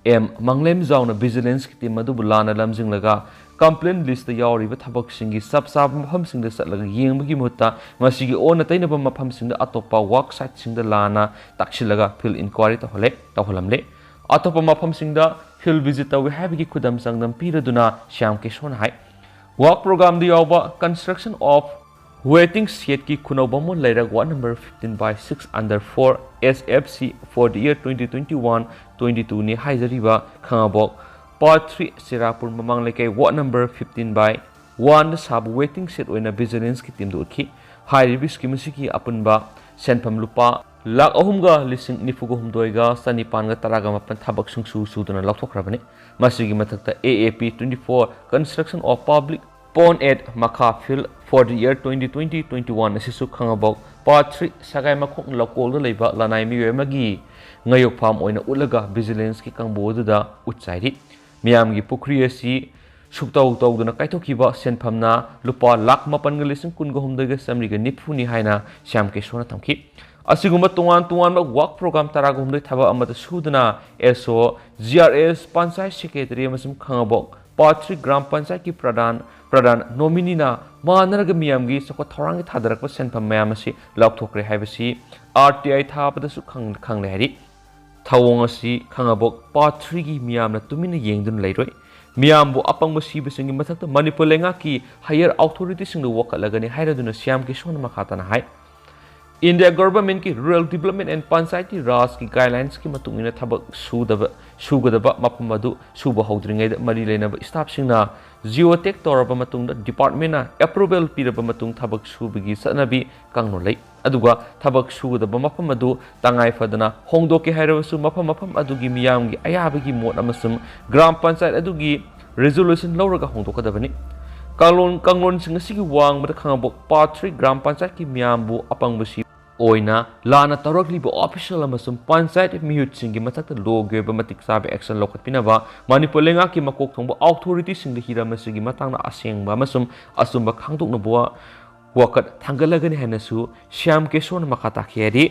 M ꯃꯪꯂꯦꯝꯖꯥꯎꯅ Vigilanceꯀꯤ team ꯑꯗꯨꯕꯨ ꯂꯥꯟꯅ ꯂꯝꯖꯤꯡꯂꯒ complaint listꯇ ꯌꯥꯎꯔꯤꯕ ꯊꯕꯛꯁꯤꯡꯒꯤ ꯆꯞ ꯆꯥꯕ ꯃꯐꯝꯁꯤꯡꯗ ꯆꯠꯂꯒ ꯌꯦꯡꯕꯒꯤ ꯃꯍꯨꯠꯇ ꯃꯁꯤꯒꯤ ꯑꯣꯟꯅ ꯇꯩꯅꯕ ꯃꯐꯝꯁꯤꯡꯗ ꯑꯇꯣꯞꯄ work siteꯁꯤꯡꯗ ꯂꯥꯟꯅ ꯇꯥꯛꯁꯤꯜꯂꯒ field inquiry ꯇꯧꯍꯜꯂꯦ, ꯇꯧꯍꯜꯂꯝꯂꯦ꯫ ꯑꯇꯣꯞꯄ ꯃꯐꯝꯁꯤꯡꯗ field visit ꯇꯧꯒꯦ ꯍꯥꯏꯕꯒꯤ ꯈꯨꯗꯝ ꯆꯥꯡꯗꯝ ꯄꯤꯔꯗꯨꯅ ꯁ꯭ꯌꯥꯝ ꯀꯦꯁꯣꯅ ꯍꯥꯏ꯫ Work program ꯗ ꯌꯥꯎꯕ construction of waiting shed ꯀꯤ ꯈꯨꯅꯧ ꯕꯥꯃꯣꯟ ꯂꯩꯔꯛ ward number fifteen by six under four S F C for the year twenty twenty-one twenty-two ꯅꯤ ꯍꯥꯏꯖꯔꯤꯕ ꯈꯥꯉꯕꯣꯛ Part three ꯆꯦꯔꯥꯄꯨꯔ ꯃꯃꯥꯡ ꯂꯩꯀꯥꯏ ward number fifteen by one ꯗ ꯁꯥꯕ waiting shed ꯑꯣꯏꯅ vigilance ꯀꯤ team ꯗ ꯎꯠꯈꯤ꯫ ꯍꯥꯏꯔꯤꯕ scheme ꯑꯁꯤꯒꯤ ꯑꯄꯨꯟꯕ ꯁꯦꯟꯐꯝ ꯂꯨꯄꯥ ꯂꯥꯈ ꯑꯍꯨꯝꯒ ꯂꯤꯁꯤꯡ ꯅꯤꯐꯨꯒ ꯍꯨꯝꯗꯣꯏꯒ ꯆꯅꯤꯄꯥꯟꯒ ꯇꯔꯥꯒ ꯃꯥꯄꯟ ꯊꯕꯛ ꯁꯨꯡꯁꯨ ꯁꯨꯗꯅ ꯂꯧꯊꯣꯛꯈ꯭ꯔꯕꯅꯤ꯫ ꯃꯁꯤꯒꯤ ꯃꯊꯛꯇ A A P twenty-four construction of public pond at ꯃꯈꯥ field for the year twenty twenty twenty-one ꯑꯁꯤꯁꯨ ꯈꯥꯉꯕꯣꯛ Part three ꯁꯒꯥꯏ ꯃꯈꯣꯡ ꯂꯧꯀꯣꯜꯗ ꯂꯩꯕ ꯂꯅꯥꯏ ꯃꯤꯑꯣꯏ ꯑꯃꯒꯤ ꯉꯥꯌꯣꯛꯐꯝ ꯑꯣꯏꯅ ꯎꯠꯂꯒ vigilance ꯀꯤ ꯀꯥꯡꯕꯨ ꯑꯗꯨꯗ ꯎꯠ ꯆꯥꯏꯔꯤ꯫ ꯃꯤꯌꯥꯝꯒꯤ ꯄꯨꯈ꯭ꯔꯤ ꯑꯁꯤ ꯁꯨꯛꯇꯧ ꯇꯧꯗꯅ ꯀꯥꯏꯊꯣꯛꯈꯤꯕ ꯁꯦꯟꯐꯝꯅ ꯂꯨꯄꯥ ꯂꯥꯈ ꯃꯥꯄꯟꯒ ꯂꯤꯁꯤꯡ ꯀꯨꯟꯒ ꯍꯨꯝꯗꯣꯏꯒ ꯆꯥꯃꯔꯤꯒ ꯅꯤꯐꯨꯅꯤ ꯍꯥꯏꯅ ꯁ꯭ꯌꯥꯝ ꯀꯦꯁꯣꯅ ꯊꯝꯈꯤ꯫ ꯑꯁꯤꯒꯨꯝꯕ ꯇꯣꯉꯥꯟ ꯇꯣꯉꯥꯟꯕ work program ꯇꯔꯥꯒ ꯍꯨꯝꯗꯣꯏ ꯊꯕꯛ ꯑꯃꯗ ꯁꯨꯗꯨꯅ S O, G R S, panchayat secretary ꯑꯃꯁꯨꯡ ꯈꯥꯉꯕꯣꯛ Part three ꯒ꯭ꯔꯥꯝ ꯄꯟꯆꯥꯌꯠꯀꯤ ꯄ꯭ꯔꯙꯥꯟ, ꯄ꯭ꯔꯙꯥꯟ ꯅꯣꯃꯤꯅꯤꯅ ꯃꯥꯟꯅꯔꯒ ꯃꯤꯌꯥꯝꯒꯤ ꯆꯥꯎꯈꯠ ꯊꯧꯔꯥꯡꯒꯤ ꯊꯥꯗꯔꯛꯄ ꯁꯦꯟꯐꯝ ꯃꯌꯥꯝ ꯑꯁꯤ ꯂꯧꯊꯣꯛꯈ꯭ꯔꯦ ꯍꯥꯏꯕꯁꯤ R T I ꯊꯥꯕꯗꯁꯨ ꯈꯪ-, ꯈꯪꯂꯦ ꯍꯥꯏꯔꯤ꯫ ꯊꯧꯑꯣꯡ ꯑꯁꯤ ꯈꯥꯉꯕꯣꯛ Part three ꯒꯤ ꯃꯤꯌꯥꯝꯅ ꯇꯨꯃꯤꯟꯅ ꯌꯦꯡꯗꯨꯅ ꯂꯩꯔꯣꯏ꯫ ꯃꯤꯌꯥꯝꯕꯨ ꯑꯄꯪꯕ ꯁꯤꯕꯁꯤꯡꯒꯤ ꯃꯊꯛꯇ ꯃꯅꯤꯄꯨꯔ ꯂꯩꯉꯥꯛꯀꯤ higher authority ꯁꯤꯡꯗ ꯋꯥꯀꯠꯂꯒꯅꯤ ꯍꯥꯏꯔꯗꯨꯅ ꯁ꯭ꯌꯥꯝ ꯀꯦꯁꯣꯅ ꯃꯈꯥ ꯇꯥꯅ ꯍꯥꯏ꯫ India government ꯀꯤ Rural Development and Panchayati Raj ꯀꯤ guidelines ꯀꯤ ꯃꯇꯨꯡ ꯏꯟꯅ ꯊꯕꯛ ꯁꯨꯗꯕ, ꯁꯨꯒꯗꯕ ꯃꯐꯝ ꯑꯗꯨ ꯁꯨꯕ ꯍꯧꯗ꯭ꯔꯤꯉꯩꯗ ꯃꯔꯤ ꯂꯩꯅꯕ staff ꯁꯤꯡꯅ geo tag ꯇꯧꯔꯕ ꯃꯇꯨꯡꯗ department ꯅ approval ꯄꯤꯔꯕ ꯃꯇꯨꯡ ꯊꯕꯛ ꯁꯨꯕꯒꯤ ꯆꯠꯅꯕꯤ ꯀꯥꯡꯂꯣꯟ ꯂꯩ꯫ ꯑꯗꯨꯒ ꯊꯕꯛ ꯁꯨꯒꯗꯕ ꯃꯐꯝ ꯑꯗꯨ ꯇꯉꯥꯏ ꯐꯗꯅ ꯍꯣꯡꯗꯣꯛꯀꯦ ꯍꯥꯏꯔꯕꯁꯨ ꯃꯐꯝ ꯃꯐꯝ ꯑꯗꯨꯒꯤ ꯃꯤꯌꯥꯝꯒꯤ ꯑꯌꯥꯕꯒꯤ ꯃꯣꯠ ꯑꯃꯁꯨꯡ ꯒ꯭ꯔꯥꯝ ꯄꯟꯆꯥꯌꯠ ꯑꯗꯨꯒꯤ resolution ꯂꯧꯔꯒ ꯍꯣꯡꯗꯣꯛꯀꯗꯕꯅꯤ꯫ ꯀꯥꯡꯂꯣꯟ, ꯀꯥꯡꯂꯣꯟꯁꯤꯡ ꯑꯁꯤꯒꯤ ꯋꯥꯡꯃꯗ ꯈꯥꯉꯕꯣꯛ Part three ꯒ꯭ꯔꯥꯝ ꯄꯟꯆꯥꯌꯠꯀꯤ ꯃꯤꯌꯥꯝꯕꯨ ꯑꯄꯪꯕ ꯁꯤ ꯑꯣꯏꯅ ꯂꯥꯟꯅ ꯇꯧꯔꯛꯂꯤꯕ official ꯑꯃꯁꯨꯡ ꯄꯟꯆꯥꯌꯠ ꯃꯤꯍꯨꯠꯁꯤꯡꯒꯤ ꯃꯊꯛꯇ ꯂꯣꯒꯤ ꯑꯣꯏꯕ ꯃꯇꯤꯛ ꯆꯥꯕ action ꯂꯧꯈꯠꯄꯤꯅꯕ ꯃꯅꯤꯄꯨꯔ ꯂꯩꯉꯥꯛꯀꯤ ꯃꯀꯣꯛ ꯊꯣꯡꯕ authority ꯁꯤꯡꯗ ꯍꯤꯔꯝ ꯑꯁꯤꯒꯤ ꯃꯇꯥꯡꯗ ꯑꯁꯦꯡꯕ ꯑꯃꯁꯨꯡ ꯑꯆꯨꯝꯕ ꯈꯪꯗꯣꯛꯅꯕ ꯋꯥꯀꯠ ꯊꯥꯡꯒꯠꯂꯒꯅꯤ ꯍꯥꯏꯅꯁꯨ ꯁ꯭ꯌꯥꯝ ꯀꯦꯁꯣꯅ ꯃꯈꯥ ꯇꯥꯈꯤ ꯍꯥꯏꯔꯤ꯫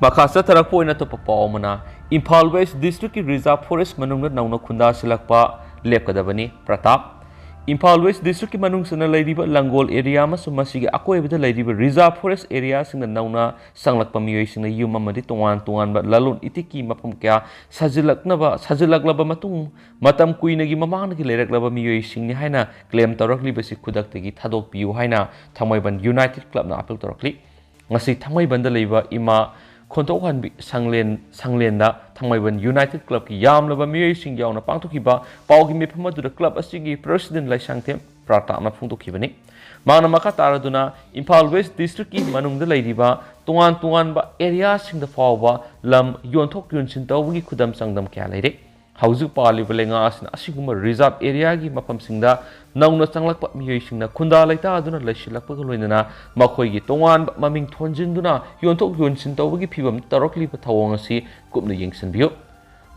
ꯃꯈꯥ ꯆꯠꯊꯔꯛꯄ ꯑꯣꯏꯅ ꯑꯇꯣꯞꯄ ꯄꯥꯎ ꯑꯃꯅ, ꯏꯝꯐꯥꯜ West district ꯀꯤ reserve forest ꯃꯅꯨꯡꯗ ꯅꯧꯅ ꯈꯨꯟꯗꯥꯁꯤꯜꯂꯛꯄ ꯂꯦꯞꯀꯗꯕꯅꯤ꯫ ꯄ꯭ꯔꯇꯥꯞ꯫ ꯏꯝꯐꯥꯜ ꯋꯦꯁ ꯗꯤꯁꯇ꯭ꯔꯤꯛꯀꯤ ꯃꯅꯨꯡ ꯆꯟꯅ ꯂꯩꯔꯤꯕ ꯂꯪꯒꯣꯜ ꯑꯦꯔꯤꯌꯥ ꯑꯃꯁꯨꯡ ꯃꯁꯤꯒꯤ ꯑꯀꯣꯏꯕꯗ ꯂꯩꯔꯤꯕ ꯔꯤꯖꯥꯔꯚ ꯐꯣꯔꯦꯁ ꯑꯦꯔꯤꯌꯥꯁꯤꯡꯗ ꯅꯧꯅ ꯆꯪꯂꯛꯄ ꯃꯤꯑꯣꯏꯁꯤꯡꯅ ꯌꯨꯝ ꯑꯃꯗꯤ ꯇꯣꯉꯥꯟ ꯇꯣꯉꯥꯟꯕ ꯂꯂꯣꯟ ꯏꯇꯤꯛꯀꯤ ꯃꯐꯝ ꯀꯌꯥ ꯁꯥꯖꯤꯜꯂꯛꯅꯕ, ꯁꯥꯖꯤꯜꯂꯛꯂꯕ ꯃꯇꯨꯡ, ꯃꯇꯝ ꯀꯨꯏꯅꯒꯤ ꯃꯃꯥꯡꯗꯒꯤ ꯂꯩꯔꯛꯂꯕ ꯃꯤꯑꯣꯏꯁꯤꯡꯅꯤ ꯍꯥꯏꯅ ꯀ꯭ꯂꯦꯝ ꯇꯧꯔꯛꯂꯤꯕꯁꯤ ꯈꯨꯗꯛꯇꯒꯤ ꯊꯥꯗꯣꯛꯄꯤꯌꯨ ꯍꯥꯏꯅ ꯊꯥꯡꯃꯩꯕꯟ ꯌꯨꯅꯥꯏꯇꯦꯗ ꯀ꯭ꯂꯕꯅ ꯑꯥꯄꯤꯜ ꯇꯧꯔꯛꯂꯤ꯫ ꯉꯁꯤ ꯊꯥꯡꯃꯩꯕꯟꯗ ꯂꯩꯕ ꯏꯃꯥ ꯈꯣꯟꯊꯣꯛꯍꯟꯕꯤ ꯁꯪꯂꯦꯟ, ꯁꯪꯂꯦꯟꯗ ꯊꯥꯡꯃꯩꯕꯟ ꯌꯨꯅꯥꯏꯇꯦꯗ ꯀ꯭ꯂꯕꯀꯤ ꯌꯥꯝꯂꯕ ꯃꯤꯑꯣꯏꯁꯤꯡ ꯌꯥꯎꯅ ꯄꯥꯡꯊꯣꯛꯈꯤꯕ ꯄꯥꯎꯒꯤ ꯃꯤꯐꯝ ꯑꯗꯨꯗ ꯀ꯭ꯂꯕ ꯑꯁꯤꯒꯤ ꯄ꯭ꯔꯦꯁꯤꯗꯦꯟ ꯂꯩꯁꯥꯡꯊꯦꯝ ꯄ꯭ꯔꯇꯥꯞꯅ ꯐꯣꯡꯗꯣꯛꯈꯤꯕꯅꯤ꯫ ꯃꯍꯥꯛꯅ ꯃꯈꯥ ꯇꯥꯔꯗꯨꯅ ꯏꯝꯐꯥꯜ ꯋꯦꯁ ꯗꯤꯁꯇ꯭ꯔꯤꯛꯀꯤ ꯃꯅꯨꯡꯗ ꯂꯩꯔꯤꯕ ꯇꯣꯉꯥꯟ ꯇꯣꯉꯥꯟꯕ ꯑꯦꯔꯤꯌꯥꯁꯤꯡꯗ ꯐꯥꯎꯕ ꯂꯝ ꯌꯣꯟꯊꯣꯛ ꯌꯣꯟꯁꯤꯟ ꯇꯧꯕꯒꯤ ꯈꯨꯗꯝ ꯆꯥꯡꯗꯝ ꯀꯌꯥ ꯂꯩꯔꯦ꯫ ꯍꯧꯖꯤꯛ ꯄꯥꯜꯂꯤꯕ ꯂꯩꯉꯥꯛ ꯑꯁꯤꯅ ꯑꯁꯤꯒꯨꯝꯕ ꯔꯤꯖꯥꯔꯚ ꯑꯦꯔꯤꯌꯥꯒꯤ ꯃꯐꯝꯁꯤꯡꯗ ꯅꯧꯅ ꯆꯪꯂꯛꯄ ꯃꯤꯑꯣꯏꯁꯤꯡꯅ ꯈꯨꯟꯗꯥ ꯂꯩꯇꯥꯗꯨꯅ ꯂꯩꯁꯤꯜꯂꯛꯄꯒ ꯂꯣꯏꯅꯅ ꯃꯈꯣꯏꯒꯤ ꯇꯣꯉꯥꯟꯕ ꯃꯃꯤꯡ ꯊꯣꯟꯖꯤꯟꯗꯨꯅ ꯌꯣꯟꯊꯣꯛ ꯌꯣꯟꯁꯤꯟ ꯇꯧꯕꯒꯤ ꯐꯤꯚꯝ ꯇꯧꯔꯛꯂꯤꯕ ꯊꯧꯑꯣꯡ ꯑꯁꯤ ꯀꯨꯞꯅ ꯌꯦꯡꯁꯤꯟꯕꯤꯌꯨ꯫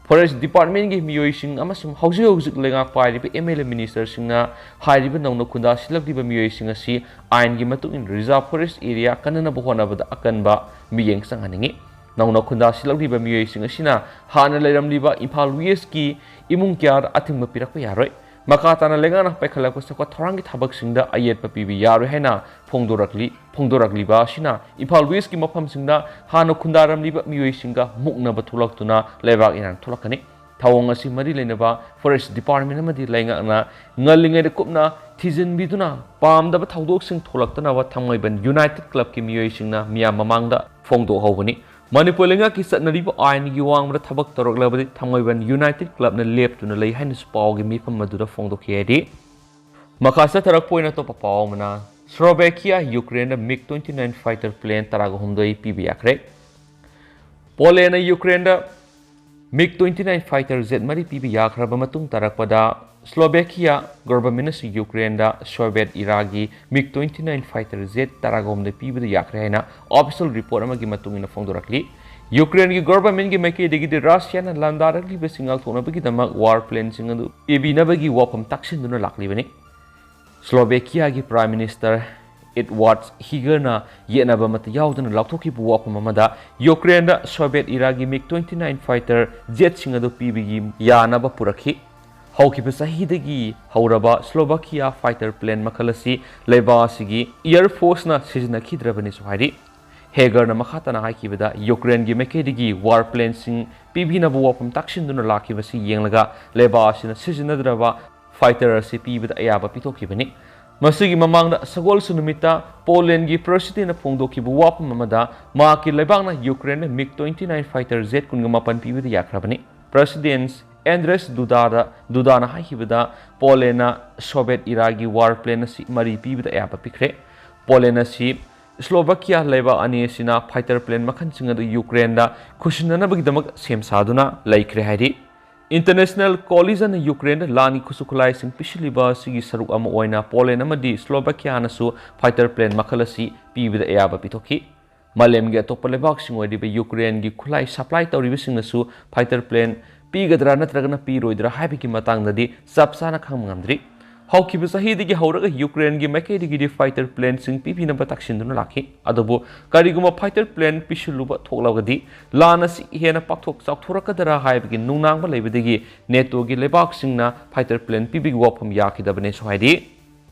ꯐꯣꯔꯦꯁ ꯗꯤꯄꯥꯔꯠꯃꯦꯟꯒꯤ ꯃꯤꯑꯣꯏꯁꯤꯡ ꯑꯃꯁꯨꯡ ꯍꯧꯖꯤꯛ ꯍꯧꯖꯤꯛ ꯂꯩꯉꯥꯛ ꯄꯥꯏꯔꯤꯕ ꯑꯦꯝ ꯑꯦꯜ ꯑꯦ ꯃꯤꯅꯤꯁꯇꯔꯁꯤꯡꯅ ꯍꯥꯏꯔꯤꯕ ꯅꯧꯅ ꯈꯨꯟꯗꯥ ꯁꯤꯜꯂꯛꯂꯤꯕ ꯃꯤꯑꯣꯏꯁꯤꯡ ꯑꯁꯤ ꯑꯥꯏꯟꯒꯤ ꯃꯇꯨꯡ ꯏꯟꯅ ꯔꯤꯖꯥꯔꯚ ꯐꯣꯔꯦꯁ ꯑꯦꯔꯤꯌꯥ ꯀꯟꯅꯅꯕ ꯍꯣꯠꯅꯕꯗ ꯑꯀꯟꯕ ꯃꯤꯠꯌꯦꯡ ꯆꯪꯍꯟꯅꯤꯡꯏ꯫ ꯅꯧꯅ ꯈꯨꯟꯗꯥ ꯁꯤꯜꯂꯛꯂꯤꯕ ꯃꯤꯑꯣꯏꯁꯤꯡ ꯑꯁꯤꯅ ꯍꯥꯟꯅ ꯂꯩꯔꯝꯂꯤꯕ ꯏꯝꯐꯥꯜ ꯋꯦꯁꯀꯤ ꯏꯃꯨꯡ ꯀꯌꯥꯗ ꯑꯊꯤꯡꯕ ꯄꯤꯔꯛꯄ ꯌꯥꯔꯣꯏ꯫ ꯃꯈꯥ ꯇꯥꯅ ꯂꯩꯉꯥꯛꯅ ꯄꯥꯏꯈꯠꯂꯛꯄ ꯆꯥꯎꯈꯠ ꯊꯧꯔꯥꯡꯒꯤ ꯊꯕꯛꯁꯤꯡꯗ ꯑꯌꯦꯠꯄ ꯄꯤꯕ ꯌꯥꯔꯣꯏ ꯍꯥꯏꯅ ꯐꯣꯡꯗꯣꯔꯛꯂꯤ꯫ ꯐꯣꯡꯗꯣꯔꯛꯂꯤꯕ ꯑꯁꯤꯅ ꯏꯝꯐꯥꯜ ꯋꯦꯁꯀꯤ ꯃꯐꯝꯁꯤꯡꯗ ꯍꯥꯟꯅ ꯈꯨꯟꯗꯥꯔꯝꯂꯤꯕ ꯃꯤꯑꯣꯏꯁꯤꯡꯒ ꯃꯨꯛꯅꯕ ꯊꯣꯛꯂꯛꯇꯨꯅ ꯂꯩꯕꯥꯛ ꯏꯔꯥꯡ ꯊꯣꯛꯂꯛꯀꯅꯤ꯫ ꯊꯧꯑꯣꯡ ꯑꯁꯤ ꯃꯔꯤ ꯂꯩꯅꯕ ꯐꯣꯔꯦꯁ ꯗꯤꯄꯥꯔꯠꯃꯦꯟ ꯑꯃꯗꯤ ꯂꯩꯉꯥꯛꯅ ꯉꯜꯂꯤꯉꯩꯗ ꯀꯨꯞꯅ ꯊꯤꯖꯤꯟꯕꯤꯗꯨꯅ ꯄꯥꯝꯗꯕ ꯊꯧꯗꯣꯛꯁꯤꯡ ꯊꯣꯛꯂꯛꯇꯅꯕ ꯊꯥꯡꯃꯩꯕꯟ ꯌꯨꯅꯥꯏꯇꯦꯗ ꯀ꯭ꯂꯕꯀꯤ ꯃꯤꯑꯣꯏꯁꯤꯡꯅ ꯃꯤꯌꯥꯝ ꯃꯃꯥꯡꯗ ꯐꯣꯡꯗꯣꯛꯍꯧꯕꯅꯤ꯫ ꯃꯅꯤꯄꯨꯔ ꯂꯩꯉꯥꯛꯀꯤ ꯆꯠꯅꯔꯤꯕ ꯑꯥꯏꯟꯒꯤ ꯋꯥꯡꯃꯗ ꯊꯕꯛ ꯇꯧꯔꯛꯂꯕꯗꯤ ꯊꯥꯡꯃꯩꯕꯟ ꯌꯨꯅꯥꯏꯇꯦꯗ ꯀ꯭ꯂꯕꯅ ꯂꯦꯞꯇꯨꯅ ꯂꯩ ꯍꯥꯏꯅꯁꯨ ꯄꯥꯎꯒꯤ ꯃꯤꯐꯝ ꯑꯗꯨꯗ ꯐꯣꯡꯗꯣꯛꯈꯤ ꯍꯥꯏꯔꯤ꯫ ꯃꯈꯥ ꯆꯠꯊꯔꯛꯄ ꯑꯣꯏꯅ ꯑꯇꯣꯞꯄ ꯄꯥꯎ ꯑꯃꯅ, ꯁ꯭ꯂꯣꯚꯦꯀꯤꯌꯥ ꯌꯨꯀ꯭ꯔꯦꯟꯗ ꯃꯤꯒ ꯇ꯭ꯋꯦꯟꯇꯤ ꯅꯥꯏꯟ ꯐꯥꯏꯇꯔ ꯄ꯭ꯂꯦꯟ ꯇꯔꯥꯒ ꯍꯨꯝꯗꯣꯏ ꯄꯤꯕ ꯌꯥꯈ꯭ꯔꯦ꯫ ꯄꯣꯂꯦꯟꯅ ꯌꯨꯀ꯭ꯔꯦꯟꯗ ꯃꯤꯒ ꯇ꯭ꯋꯦꯟꯇꯤ ꯅꯥꯏꯟ ꯐꯥꯏꯇꯔ ꯖꯦꯠ ꯃꯔꯤ ꯄꯤꯕ ꯌꯥꯈ꯭ꯔꯕ ꯃꯇꯨꯡ ꯇꯥꯔꯛꯄꯗ, ꯁ꯭ꯂꯣꯚꯦꯀꯤꯌꯥ ꯒꯣꯚꯔꯟꯃꯦꯟꯠꯅꯁꯨ ꯌꯨꯀ꯭ꯔꯦꯟꯗ ꯁꯣꯚꯤꯌꯦꯠ ꯏꯔꯥꯒꯤ ꯃꯤꯒ ꯇ꯭ꯋꯦꯟꯇꯤ ꯅꯥꯏꯟ ꯐꯥꯏꯇꯔ ꯖꯦꯠ ꯇꯔꯥꯒ ꯍꯨꯝꯗꯣꯏ ꯄꯤꯕꯗ ꯌꯥꯈ꯭ꯔꯦ ꯍꯥꯏꯅ ꯑꯣꯐꯤꯁꯤꯌꯦꯜ ꯔꯤꯄꯣꯔꯠ ꯑꯃꯒꯤ ꯃꯇꯨꯡ ꯏꯟꯅ ꯐꯣꯡꯗꯣꯔꯛꯂꯤ꯫ ꯌꯨꯀ꯭ꯔꯦꯟꯒꯤ ꯒꯣꯚꯔꯟꯃꯦꯟꯠꯀꯤ ꯃꯥꯏꯀꯩꯗꯒꯤꯗꯤ ꯔꯁꯤꯌꯥꯅ ꯂꯥꯟꯗꯥꯔꯛꯂꯤꯕꯁꯤꯡ ꯉꯥꯛꯊꯣꯛꯅꯕꯒꯤꯗꯃꯛ ꯋꯥꯔ ꯄ꯭ꯂꯦꯟꯁꯤꯡ ꯑꯗꯨ ꯄꯤꯕꯤꯅꯕꯒꯤ ꯋꯥꯐꯝ ꯇꯥꯛꯁꯤꯟꯗꯨꯅ ꯂꯥꯛꯂꯤꯕꯅꯤ꯫ ꯁ꯭ꯂꯣꯚꯦꯀꯤꯌꯥꯒꯤ ꯄ꯭ꯔꯥꯏꯝ ꯃꯤꯅꯤꯁꯇꯔ ꯏꯗꯋꯥꯔꯗ ꯍꯤꯒꯔꯅ ꯌꯦꯠꯅꯕ ꯑꯃꯠꯇ ꯌꯥꯎꯗꯅ ꯂꯥꯎꯊꯣꯛꯈꯤꯕ ꯋꯥꯐꯝ ꯑꯃꯗ ꯌꯨꯀ꯭ꯔꯦꯟꯗ ꯁꯣꯚꯤꯌꯦꯠ ꯏꯔꯥꯒꯤ ꯃꯤꯒ ꯇ꯭ꯋꯦꯟꯇꯤ ꯅꯥꯏꯟ ꯐꯥꯏꯇꯔ ꯖꯦꯠꯁꯤꯡ ꯑꯗꯨ ꯄꯤꯕꯒꯤ ꯌꯥꯅꯕ ꯄꯨꯔꯛꯈꯤ꯫ ꯍꯧꯈꯤꯕ ꯆꯍꯤꯗꯒꯤ ꯍꯧꯔꯕ Slovakia fighter plane ꯃꯈꯜ ꯑꯁꯤ ꯂꯩꯕꯥꯛ ꯑꯁꯤꯒꯤ Air Forceꯅ ꯁꯤꯖꯤꯟꯅꯈꯤꯗ꯭ꯔꯕꯅꯤꯁꯨ ꯍꯥꯏꯔꯤ꯫ ꯍꯦꯒꯔꯅ ꯃꯈꯥ ꯇꯥꯅ ꯍꯥꯏꯈꯤꯕꯗ, ꯌꯨꯀ꯭ꯔꯦꯟꯒꯤ ꯃꯥꯏꯀꯩꯗꯒꯤ war planeꯁꯤꯡ ꯄꯤꯕꯤꯅꯕ ꯋꯥꯐꯝ ꯇꯥꯛꯁꯤꯟꯗꯨꯅ ꯂꯥꯛꯈꯤꯕꯁꯤ ꯌꯦꯡꯂꯒ ꯂꯩꯕꯥꯛ ꯑꯁꯤꯅ ꯁꯤꯖꯤꯟꯅꯗ꯭ꯔꯕ fighter ꯑꯁꯤ ꯄꯤꯕꯗ ꯑꯌꯥꯕ ꯄꯤꯊꯣꯛꯈꯤꯕꯅꯤ꯫ ꯃꯁꯤꯒꯤ ꯃꯃꯥꯡꯗ ꯁꯒꯣꯜꯁꯦꯟ ꯅꯨꯃꯤꯠꯇ ꯄꯣꯂꯦꯟꯒꯤ ꯄ꯭ꯔꯦꯁꯤꯗꯦꯟꯅ ꯐꯣꯡꯗꯣꯛꯈꯤꯕ ꯋꯥꯐꯝ ꯑꯃꯗ ꯃꯍꯥꯛꯀꯤ ꯂꯩꯕꯥꯛꯅ ꯌꯨꯀ꯭ꯔꯦꯟꯗ MiG twenty nine fighter jet ꯀꯨꯟꯒ ꯃꯥꯄꯟ ꯄꯤꯕꯗ ꯌꯥꯈ꯭ꯔꯕꯅꯤ꯫ ꯄ꯭ꯔꯦꯁꯤꯗꯦꯟ ꯑꯦꯟꯗ꯭ꯔꯦꯁ ꯗꯨꯗꯥꯗ, ꯗꯨꯗꯥꯅ ꯍꯥꯏꯈꯤꯕꯗ, ꯄꯣꯂꯦꯟꯅ ꯁꯣꯚꯤꯌꯦꯠ ꯏꯔꯥꯒꯤ war plane ꯑꯁꯤ ꯃꯔꯤ ꯄꯤꯕꯗ ꯑꯌꯥꯕ ꯄꯤꯈ꯭ꯔꯦ꯫ ꯄꯣꯂꯦꯟ ꯑꯁꯤ ꯁ꯭ꯂꯣꯚꯥꯀꯤꯌꯥ ꯂꯩꯕꯥꯛ ꯑꯅꯤ ꯑꯁꯤꯅ fighter plane ꯃꯈꯜꯁꯤꯡ ꯑꯗꯨ ꯌꯨꯀ꯭ꯔꯦꯟꯗ ꯈꯨꯠꯁꯤꯟꯅꯅꯕꯒꯤꯗꯃꯛ ꯁꯦꯝ ꯁꯥꯗꯨꯅ ꯂꯩꯈ꯭ꯔꯦ ꯍꯥꯏꯔꯤ꯫ International coalitionꯅ ꯌꯨꯀ꯭ꯔꯦꯟꯗ ꯂꯥꯟꯒꯤ ꯈꯨꯠꯁꯨ ꯈꯨꯠꯂꯥꯏꯁꯤꯡ ꯄꯤꯁꯤꯜꯂꯤꯕ ꯑꯁꯤꯒꯤ ꯁꯔꯨꯛ ꯑꯃ ꯑꯣꯏꯅ ꯄꯣꯂꯦꯟ ꯑꯃꯗꯤ ꯁ꯭ꯂꯣꯚꯥꯀꯤꯌꯥꯅꯁꯨ fighter plane ꯃꯈꯜ ꯑꯁꯤ ꯄꯤꯕꯗ ꯑꯌꯥꯕ ꯄꯤꯊꯣꯛꯈꯤ꯫ ꯃꯥꯂꯦꯝꯒꯤ ꯑꯇꯣꯞꯄ ꯂꯩꯕꯥꯛꯁꯤꯡ ꯑꯣꯏꯔꯤꯕ ꯌꯨꯀ꯭ꯔꯦꯟꯒꯤ ꯈꯨꯠꯂꯥꯏ supply ꯇꯧꯔꯤꯕꯁꯤꯡꯅꯁꯨ fighter plane ꯄꯤꯒꯗ꯭ꯔꯥ ꯅꯠꯇ꯭ꯔꯒꯅ ꯄꯤꯔꯣꯏꯗ꯭ꯔꯥ ꯍꯥꯏꯕꯒꯤ ꯃꯇꯥꯡꯗꯗꯤ ꯆꯞ ꯆꯥꯅ ꯈꯪꯕ ꯉꯝꯗ꯭ꯔꯤ꯫ ꯍꯧꯈꯤꯕ ꯆꯍꯤꯗꯒꯤ ꯍꯧꯔꯒ ꯌꯨꯀ꯭ꯔꯦꯟꯒꯤ ꯃꯥꯏꯀꯩꯗꯒꯤꯗꯤ fighter planeꯁꯤꯡ ꯄꯤꯕꯤꯅꯕ ꯇꯛꯁꯤꯟꯗꯨꯅ ꯂꯥꯛꯈꯤ꯫ ꯑꯗꯨꯕꯨ ꯀꯔꯤꯒꯨꯝꯕ fighter plane ꯄꯤꯁꯤꯜꯂꯨꯕ ꯊꯣꯛꯂꯕꯗꯤ ꯂꯥꯟ ꯑꯁꯤ ꯍꯦꯟꯅ ꯄꯥꯛꯊꯣꯛ ꯆꯥꯎꯊꯣꯔꯛꯀꯗ꯭ꯔꯥ ꯍꯥꯏꯕꯒꯤ ꯅꯨꯡꯅꯥꯡꯕ ꯂꯩꯕꯗꯒꯤ NATOꯒꯤ ꯂꯩꯕꯥꯛꯁꯤꯡꯅ fighter plane ꯄꯤꯕꯒꯤ ꯋꯥꯐꯝ ꯌꯥꯈꯤꯗꯕꯅꯦꯁꯨ ꯍꯥꯏꯔꯤ꯫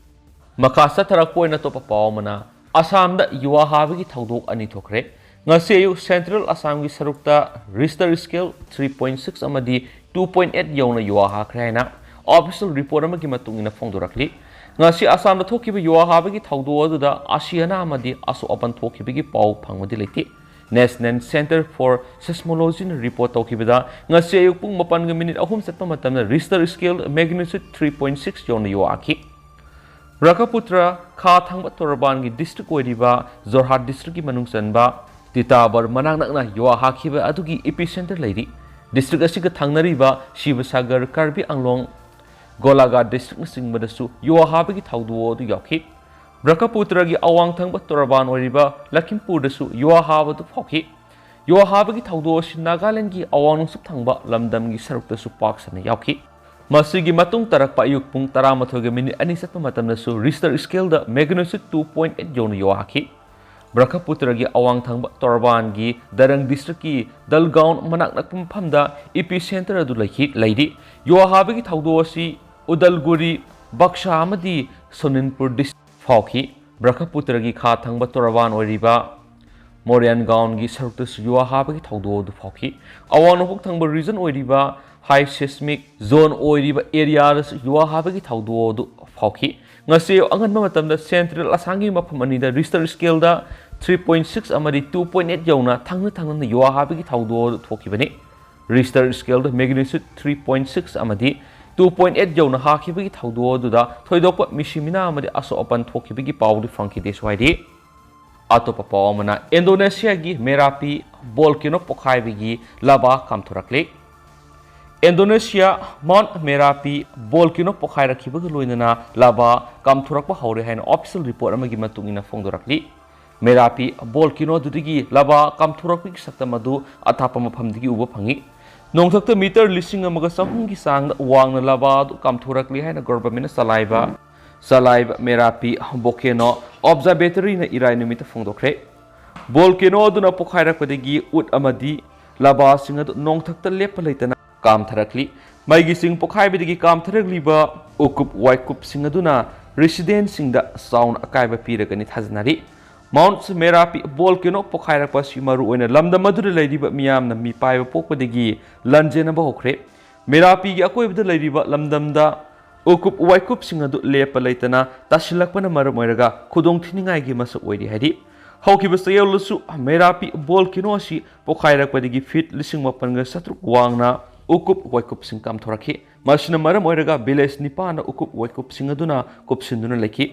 ꯃꯈꯥ ꯆꯠꯊꯔꯛꯄ ꯑꯣꯏꯅ ꯑꯇꯣꯞꯄ ꯄꯥꯎ ꯑꯃꯅ, ꯑꯁꯥꯝꯗ ꯌꯨꯍꯥ ꯍꯥꯕꯒꯤ ꯊꯧꯗꯣꯛ ꯑꯅꯤ ꯊꯣꯛꯈ꯭ꯔꯦ꯫ ꯉꯁꯤ ꯑꯌꯨꯛ Central ꯑꯁꯥꯝꯒꯤ ꯁꯔꯨꯛꯇ Richter scale three point six ꯑꯃꯗꯤ two point eight ꯌꯧꯅ ꯌꯨꯍꯥ ꯍꯥꯈ꯭ꯔꯦ ꯍꯥꯏꯅ official report ꯑꯃꯒꯤ ꯃꯇꯨꯡ ꯏꯟꯅ ꯐꯣꯡꯗꯣꯔꯛꯂꯤ꯫ ꯉꯁꯤ ꯑꯁꯥꯝꯗ ꯊꯣꯛꯈꯤꯕ ꯌꯨꯍꯥ ꯍꯥꯕꯒꯤ ꯊꯧꯗꯣꯛ ꯑꯗꯨꯗ ꯑꯁꯤ ꯑꯅꯥ ꯑꯃꯗꯤ ꯑꯁꯣꯛ ꯑꯄꯟ ꯊꯣꯛꯈꯤꯕꯒꯤ ꯄꯥꯎ ꯐꯪꯕꯗꯤ ꯂꯩꯇꯦ꯫ National Center for Seismologyꯅ report ꯇꯧꯈꯤꯕꯗ, ꯉꯁꯤ ꯑꯌꯨꯛ ꯄꯨꯡ ꯃꯥꯄꯟꯒ ꯃꯤꯅꯤꯠ ꯑꯍꯨꯝ ꯆꯠꯄ ꯃꯇꯝꯗ Richter scale magnitude three point six ꯌꯧꯅ ꯌꯨꯍꯥꯈꯤ꯫ ꯕ꯭ꯔꯍꯃꯄꯨꯇ꯭ꯔ ꯈꯥ ꯊꯪꯕ ꯇꯣꯔꯕꯥꯟꯒꯤ district ꯑꯣꯏꯔꯤꯕ ꯖꯣꯔꯍꯥꯠ districtꯀꯤ ꯃꯅꯨꯡ ꯆꯟꯕ ꯇꯤꯇꯥꯕꯔ ꯃꯅꯥꯛ ꯅꯛꯅ ꯌꯨꯍꯥ ꯍꯥꯈꯤꯕ ꯑꯗꯨꯒꯤ epicenter ꯂꯩꯔꯤ꯫ District ꯑꯁꯤꯒ ꯊꯪꯅꯔꯤꯕ ꯁꯤꯕꯁꯥꯒꯔ, ꯀꯥꯔꯕꯤ ꯑꯪꯂꯣꯡ, ꯒꯣꯂꯥꯘꯥꯠ districtꯅꯆꯤꯡꯕꯗꯁꯨ ꯌꯨꯍꯥ ꯍꯥꯕꯒꯤ ꯊꯧꯗꯣꯛ ꯑꯗꯨ ꯌꯥꯎꯈꯤ꯫ ꯕ꯭ꯔꯍꯃꯄꯨꯇ꯭ꯔꯒꯤ ꯑꯋꯥꯡ ꯊꯪꯕ ꯇꯣꯔꯕꯥꯟ ꯑꯣꯏꯔꯤꯕ ꯂꯈꯤꯝꯄꯨꯔꯗꯁꯨ ꯌꯨꯍꯥ ꯍꯥꯕ ꯑꯗꯨ ꯐꯥꯎꯈꯤ꯫ ꯌꯨꯍꯥ ꯍꯥꯕꯒꯤ ꯊꯧꯗꯣꯛ ꯑꯁꯤ ꯅꯥꯒꯥꯂꯦꯟꯗꯒꯤ ꯑꯋꯥꯡ ꯅꯣꯡꯆꯨꯞ ꯊꯪꯕ ꯂꯝꯗꯝꯒꯤ ꯁꯔꯨꯛꯇꯁꯨ ꯄꯥꯛ ꯁꯟꯅ ꯌꯥꯎꯈꯤ꯫ ꯃꯁꯤꯒꯤ ꯃꯇꯨꯡ ꯇꯥꯔꯛꯄ ꯑꯌꯨꯛ ꯄꯨꯡ ꯇꯔꯥꯃꯥꯊꯣꯏꯒ ꯃꯤꯅꯤꯠ ꯑꯅꯤ ꯆꯠꯄ ꯃꯇꯝꯗꯁꯨ Richter scaleꯗ magnitude two point eight ꯌꯧꯅ ꯌꯨꯍꯥꯈꯤ꯫ ꯕ꯭ꯔꯍꯃꯄꯨꯇ꯭ꯔꯒꯤ ꯑꯋꯥꯡ ꯊꯪꯕ ꯇꯣꯔꯕꯥꯟꯒꯤ ꯗꯔꯪ ꯗꯤꯁꯇ꯭ꯔꯤꯛꯀꯤ ꯗꯜꯒꯥꯎꯟ ꯃꯅꯥꯛ ꯅꯛꯄ ꯃꯐꯝꯗ ꯏꯄꯤ ꯁꯦꯟꯇꯔ ꯑꯗꯨ ꯂꯩꯈꯤ, ꯂꯩꯔꯤ꯫ ꯌꯨꯍꯥ ꯍꯥꯕꯒꯤ ꯊꯧꯗꯣꯛ ꯑꯁꯤ ꯎꯗꯜꯒꯨꯔꯤ, ꯕꯛꯁꯥ ꯑꯃꯗꯤ ꯁꯣꯅꯤꯟꯄꯨꯔ ꯗꯤꯁꯇ꯭ꯔꯤꯛ ꯐꯥꯎꯈꯤ꯫ ꯕ꯭ꯔꯍꯃꯄꯨꯇ꯭ꯔꯒꯤ ꯈꯥ ꯊꯪꯕ ꯇꯣꯔꯕꯥꯟ ꯑꯣꯏꯔꯤꯕ ꯃꯣꯔꯤꯌꯥꯟꯒꯥꯎꯟꯒꯤ ꯁꯔꯨꯛꯇꯁꯨ ꯌꯨꯍꯥ ꯍꯥꯕꯒꯤ ꯊꯧꯗꯣꯛ ꯑꯗꯨ ꯐꯥꯎꯈꯤ꯫ ꯑꯋꯥꯡ ꯅꯣꯡꯄꯣꯛ ꯊꯪꯕ ꯔꯤꯖꯟ ꯑꯣꯏꯔꯤꯕ ꯍꯥꯏ ꯁꯤꯁꯃꯤꯛ ꯖꯣꯟ ꯑꯣꯏꯔꯤꯕ ꯑꯦꯔꯤꯌꯥꯗꯁꯨ ꯌꯨꯍꯥ ꯍꯥꯕꯒꯤ ꯊꯧꯗꯣꯛ ꯑꯗꯨ ꯐꯥꯎꯈꯤ꯫ ꯉꯁꯤ ꯑꯉꯟꯕ ꯃꯇꯝꯗ ꯁꯦꯟꯇ꯭ꯔꯦꯜ ꯑꯁꯥꯝꯒꯤ ꯃꯐꯝ ꯑꯅꯤꯗ ꯔꯤꯁꯇꯔ ꯁ꯭ꯀꯦꯜꯗ three point six ꯑꯃꯗꯤ two point eight ꯌꯧꯅ ꯊꯪꯅ ꯊꯪꯅꯅ ꯌꯨꯍꯥ ꯍꯥꯕꯒꯤ ꯊꯧꯗꯣꯛ ꯑꯗꯨ ꯊꯣꯛꯈꯤꯕꯅꯤ꯫ Register ꯁ꯭ꯀꯦꯜꯗ magnitude three point six ꯑꯃꯗꯤ two point eight ꯌꯧꯅ ꯍꯥꯈꯤꯕꯒꯤ ꯊꯧꯗꯣꯛ ꯑꯗꯨꯗ ꯊꯣꯏꯗꯣꯛꯄ ꯃꯤꯁꯤ ꯃꯤꯅꯥ ꯑꯃꯗꯤ ꯑꯁꯣꯛ ꯑꯄꯟ ꯊꯣꯛꯈꯤꯕꯒꯤ ꯄꯥꯎꯗꯤ ꯐꯪꯈꯤꯗꯦꯁꯨ ꯍꯥꯏꯔꯤ꯫ ꯑꯇꯣꯞꯄ ꯄꯥꯎ ꯑꯃꯅ, ꯏꯟꯗꯣꯅꯦꯁꯤꯌꯥꯒꯤ ꯃꯦꯔꯥꯄꯤ volcano ꯄꯣꯈꯥꯏꯕꯒꯤ Lava ꯀꯥꯝꯊꯣꯔꯛꯂꯤ꯫ Indonesia Mount ꯃꯦꯔꯥꯄꯤ volcano ꯄꯣꯈꯥꯏꯔꯛꯈꯤꯕꯒ ꯂꯣꯏꯅꯅ ꯂꯥꯚꯥ ꯀꯥꯝꯊꯣꯔꯛꯄ ꯍꯧꯔꯦ ꯍꯥꯏꯅ ꯑꯣꯐꯤꯁꯤꯌꯦꯜ ꯔꯤꯄꯣꯔꯠ ꯑꯃꯒꯤ ꯃꯇꯨꯡ ꯏꯟꯅ ꯐꯣꯡꯗꯣꯔꯛꯂꯤ꯫ ꯃꯦꯔꯥꯄꯤ ꯚꯣꯜꯀꯦꯅꯣ ꯑꯗꯨꯗꯒꯤ ꯂꯥꯚꯥ ꯀꯥꯝꯊꯣꯔꯛꯄꯒꯤ ꯁꯛꯇꯝ ꯑꯗꯨ ꯑꯊꯥꯞꯄ ꯃꯐꯝꯗꯒꯤ ꯎꯕ ꯐꯪꯏ꯫ ꯅꯣꯡꯊꯛꯇ ꯃꯤꯇꯔ ꯂꯤꯁꯤꯡ ꯑꯃꯒ ꯆꯍꯨꯝꯒꯤ ꯆꯥꯡꯗ ꯋꯥꯡꯅ ꯂꯥꯚꯥ ꯑꯗꯨ ꯀꯥꯝꯊꯣꯔꯛꯂꯤ ꯍꯥꯏꯅ ꯒꯣꯚꯔꯟꯃꯦꯟꯠꯅ ꯆꯂꯥꯏꯕ, ꯆꯂꯥꯏꯕ ꯃꯦꯔꯥꯄꯤ ꯚꯣꯜꯀꯦꯅꯣ ꯑꯣꯕꯖꯔꯕꯦꯇꯔꯤꯅ ꯏꯔꯥꯏ ꯅꯨꯃꯤꯠꯇ ꯐꯣꯡꯗꯣꯛꯈ꯭ꯔꯦ꯫ ꯚꯣꯜꯀꯦꯅꯣ ꯑꯗꯨꯅ ꯄꯣꯈꯥꯏꯔꯛꯄꯗꯒꯤ ꯎꯠ ꯑꯃꯗꯤ ꯂꯥꯚꯥꯁꯤꯡ ꯑꯗꯨ ꯅꯣꯡꯊꯛꯇ ꯂꯦꯞꯄ ꯂꯩꯇꯅ ꯀꯥꯝꯊꯔꯛꯂꯤ꯫ ꯃꯩꯒꯤ ꯆꯤꯡ ꯄꯣꯈꯥꯏꯕꯗꯒꯤ ꯀꯥꯝꯊꯔꯛꯂꯤꯕ ꯎꯀꯨꯞ ꯋꯥꯏꯀꯨꯞꯁꯤꯡ ꯑꯗꯨꯅ ꯔꯦꯁꯤꯗꯦꯟꯠꯁꯤꯡꯗ ꯆꯥꯎꯅ ꯑꯀꯥꯏꯕ ꯄꯤꯔꯒꯅꯤ ꯊꯥꯖꯅꯔꯤ꯫ ꯃꯥꯎꯟꯠ ꯃꯦꯔꯥꯄꯤ ꯚꯣꯜꯀꯦꯅꯣ ꯄꯣꯈꯥꯏꯔꯛꯄ ꯑꯁꯤ ꯃꯔꯨꯑꯣꯏꯅ ꯂꯝꯗꯝ ꯑꯗꯨꯗ ꯂꯩꯔꯤꯕ ꯃꯤꯌꯥꯝꯅ ꯃꯤꯄꯥꯏꯕ ꯄꯣꯛꯄꯗꯒꯤ ꯂꯟꯖꯦꯟꯅꯕ ꯍꯧꯈ꯭ꯔꯦ꯫ ꯃꯦꯔꯥꯄꯤꯒꯤ ꯑꯀꯣꯏꯕꯗ ꯂꯩꯔꯤꯕ ꯂꯝꯗꯝꯗ ꯎꯀꯨꯞ ꯋꯥꯏꯀꯨꯞꯁꯤꯡ ꯑꯗꯨ ꯂꯦꯞꯄ ꯂꯩꯇꯅ ꯇꯥꯁꯤꯜꯂꯛꯄꯅ ꯃꯔꯝ ꯑꯣꯏꯔꯒ ꯈꯨꯗꯣꯡꯊꯤꯅꯤꯡꯉꯥꯏꯒꯤ ꯃꯁꯛ ꯑꯣꯏꯔꯤ ꯍꯥꯏꯔꯤ꯫ ꯍꯧꯈꯤꯕ ꯆꯌꯣꯜꯗꯁꯨ ꯃꯦꯔꯥꯄꯤ ꯚꯣꯜꯀꯦꯅꯣ ꯑꯁꯤ ꯄꯣꯈꯥꯏꯔꯛꯄꯗꯒꯤ ꯐꯤꯠ ꯂꯤꯁꯤꯡ ꯃꯥꯄꯟꯒ ꯆꯥꯇ꯭ꯔꯨꯛ ꯋꯥꯡꯅ ꯎꯀꯨꯞ ꯋꯥꯏꯀꯨꯞꯁꯤꯡ ꯀꯥꯝꯊꯣꯔꯛꯈꯤ꯫ ꯃꯁꯤꯅ ꯃꯔꯝ ꯑꯣꯏꯔꯒ ꯚꯤꯂꯦꯖ ꯅꯤꯄꯥꯟꯅ ꯎꯀꯨꯞ ꯋꯥꯏꯀꯨꯞꯁꯤꯡ ꯑꯗꯨꯅ ꯀꯨꯞꯁꯤꯟꯗꯨꯅ ꯂꯩꯈꯤ꯫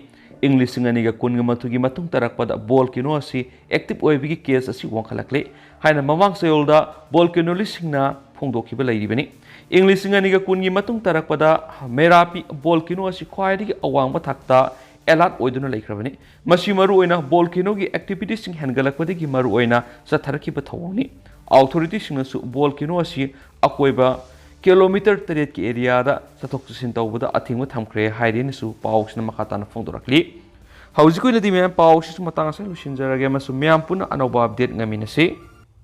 ꯏꯪ ꯂꯤꯁꯤꯡ ꯑꯅꯤꯒ ꯀꯨꯟꯒ ꯃꯥꯊꯣꯏꯒꯤ ꯃꯇꯨꯡ ꯇꯥꯔꯛꯄꯗ ꯚꯣꯜꯀꯦꯅꯣ ꯑꯁꯤ ꯑꯦꯛꯇꯤꯚ ꯑꯣꯏꯕꯒꯤ ꯀꯦꯁ ꯑꯁꯤ ꯋꯥꯡꯈꯠꯂꯛꯂꯤ ꯍꯥꯏꯅ ꯃꯃꯥꯡ ꯆꯌꯣꯜꯗ ꯚꯣꯜꯀꯦꯅꯣꯂꯤꯁꯁꯤꯡꯅ ꯐꯣꯡꯗꯣꯛꯈꯤꯕ ꯂꯩꯔꯤꯕꯅꯤ꯫ ꯏꯪ ꯂꯤꯁꯤꯡ ꯑꯅꯤꯒ ꯀꯨꯟꯒꯤ ꯃꯇꯨꯡ ꯇꯥꯔꯛꯄꯗ ꯃꯦꯔꯥꯄꯤ ꯚꯣꯜꯀꯦꯅꯣ ꯑꯁꯤ ꯈ꯭ꯋꯥꯏꯗꯒꯤ ꯑꯋꯥꯡꯕ ꯊꯥꯛꯇ ꯑꯦꯂꯔꯠ ꯑꯣꯏꯗꯨꯅ ꯂꯩꯈ꯭ꯔꯕꯅꯤ꯫ ꯃꯁꯤ ꯃꯔꯨꯑꯣꯏꯅ ꯚꯣꯜꯀꯦꯅꯣꯒꯤ ꯑꯦꯛꯇꯤꯚꯤꯇꯤꯁꯤꯡ ꯍꯦꯟꯒꯠꯂꯛꯄꯗꯒꯤ ꯃꯔꯨꯑꯣꯏꯅ ꯆꯠꯊꯔꯛꯈꯤꯕ ꯊꯧꯑꯣꯡꯅꯤ꯫ ꯑꯣꯊꯣꯔꯤꯇꯤꯁꯤꯡꯅꯁꯨ ꯚꯣꯜꯀꯦꯅꯣ ꯑꯁꯤ ꯑꯀꯣꯏꯕ ꯀꯤꯂꯣꯃꯤꯇꯔ ꯇꯔꯦꯠꯀꯤ ꯑꯦꯔꯤꯌꯥꯗ ꯆꯠꯊꯣꯛ ꯆꯠꯁꯤꯟ ꯇꯧꯕꯗ ꯑꯊꯤꯡꯕ ꯊꯝꯈ꯭ꯔꯦ ꯍꯥꯏꯔꯦꯅꯁꯨ ꯄꯥꯎꯁꯤꯅ ꯃꯈꯥ ꯇꯥꯅ ꯐꯣꯡꯗꯣꯔꯛꯂꯤ꯫ ꯍꯧꯖꯤꯛꯀꯤ ꯑꯣꯏꯅꯗꯤ ꯃꯌꯥꯝ ꯄꯥꯎꯁꯤꯁꯨ ꯃꯇꯥꯡ ꯑꯁꯤꯗ ꯂꯣꯏꯁꯤꯟꯖꯔꯒꯦ ꯑꯃꯁꯨꯡ ꯃꯌꯥꯝ ꯄꯨꯟꯅ ꯑꯅꯧꯕ ꯑꯞꯗꯦꯠ ꯉꯥꯏꯃꯤꯟꯅꯁꯤ꯫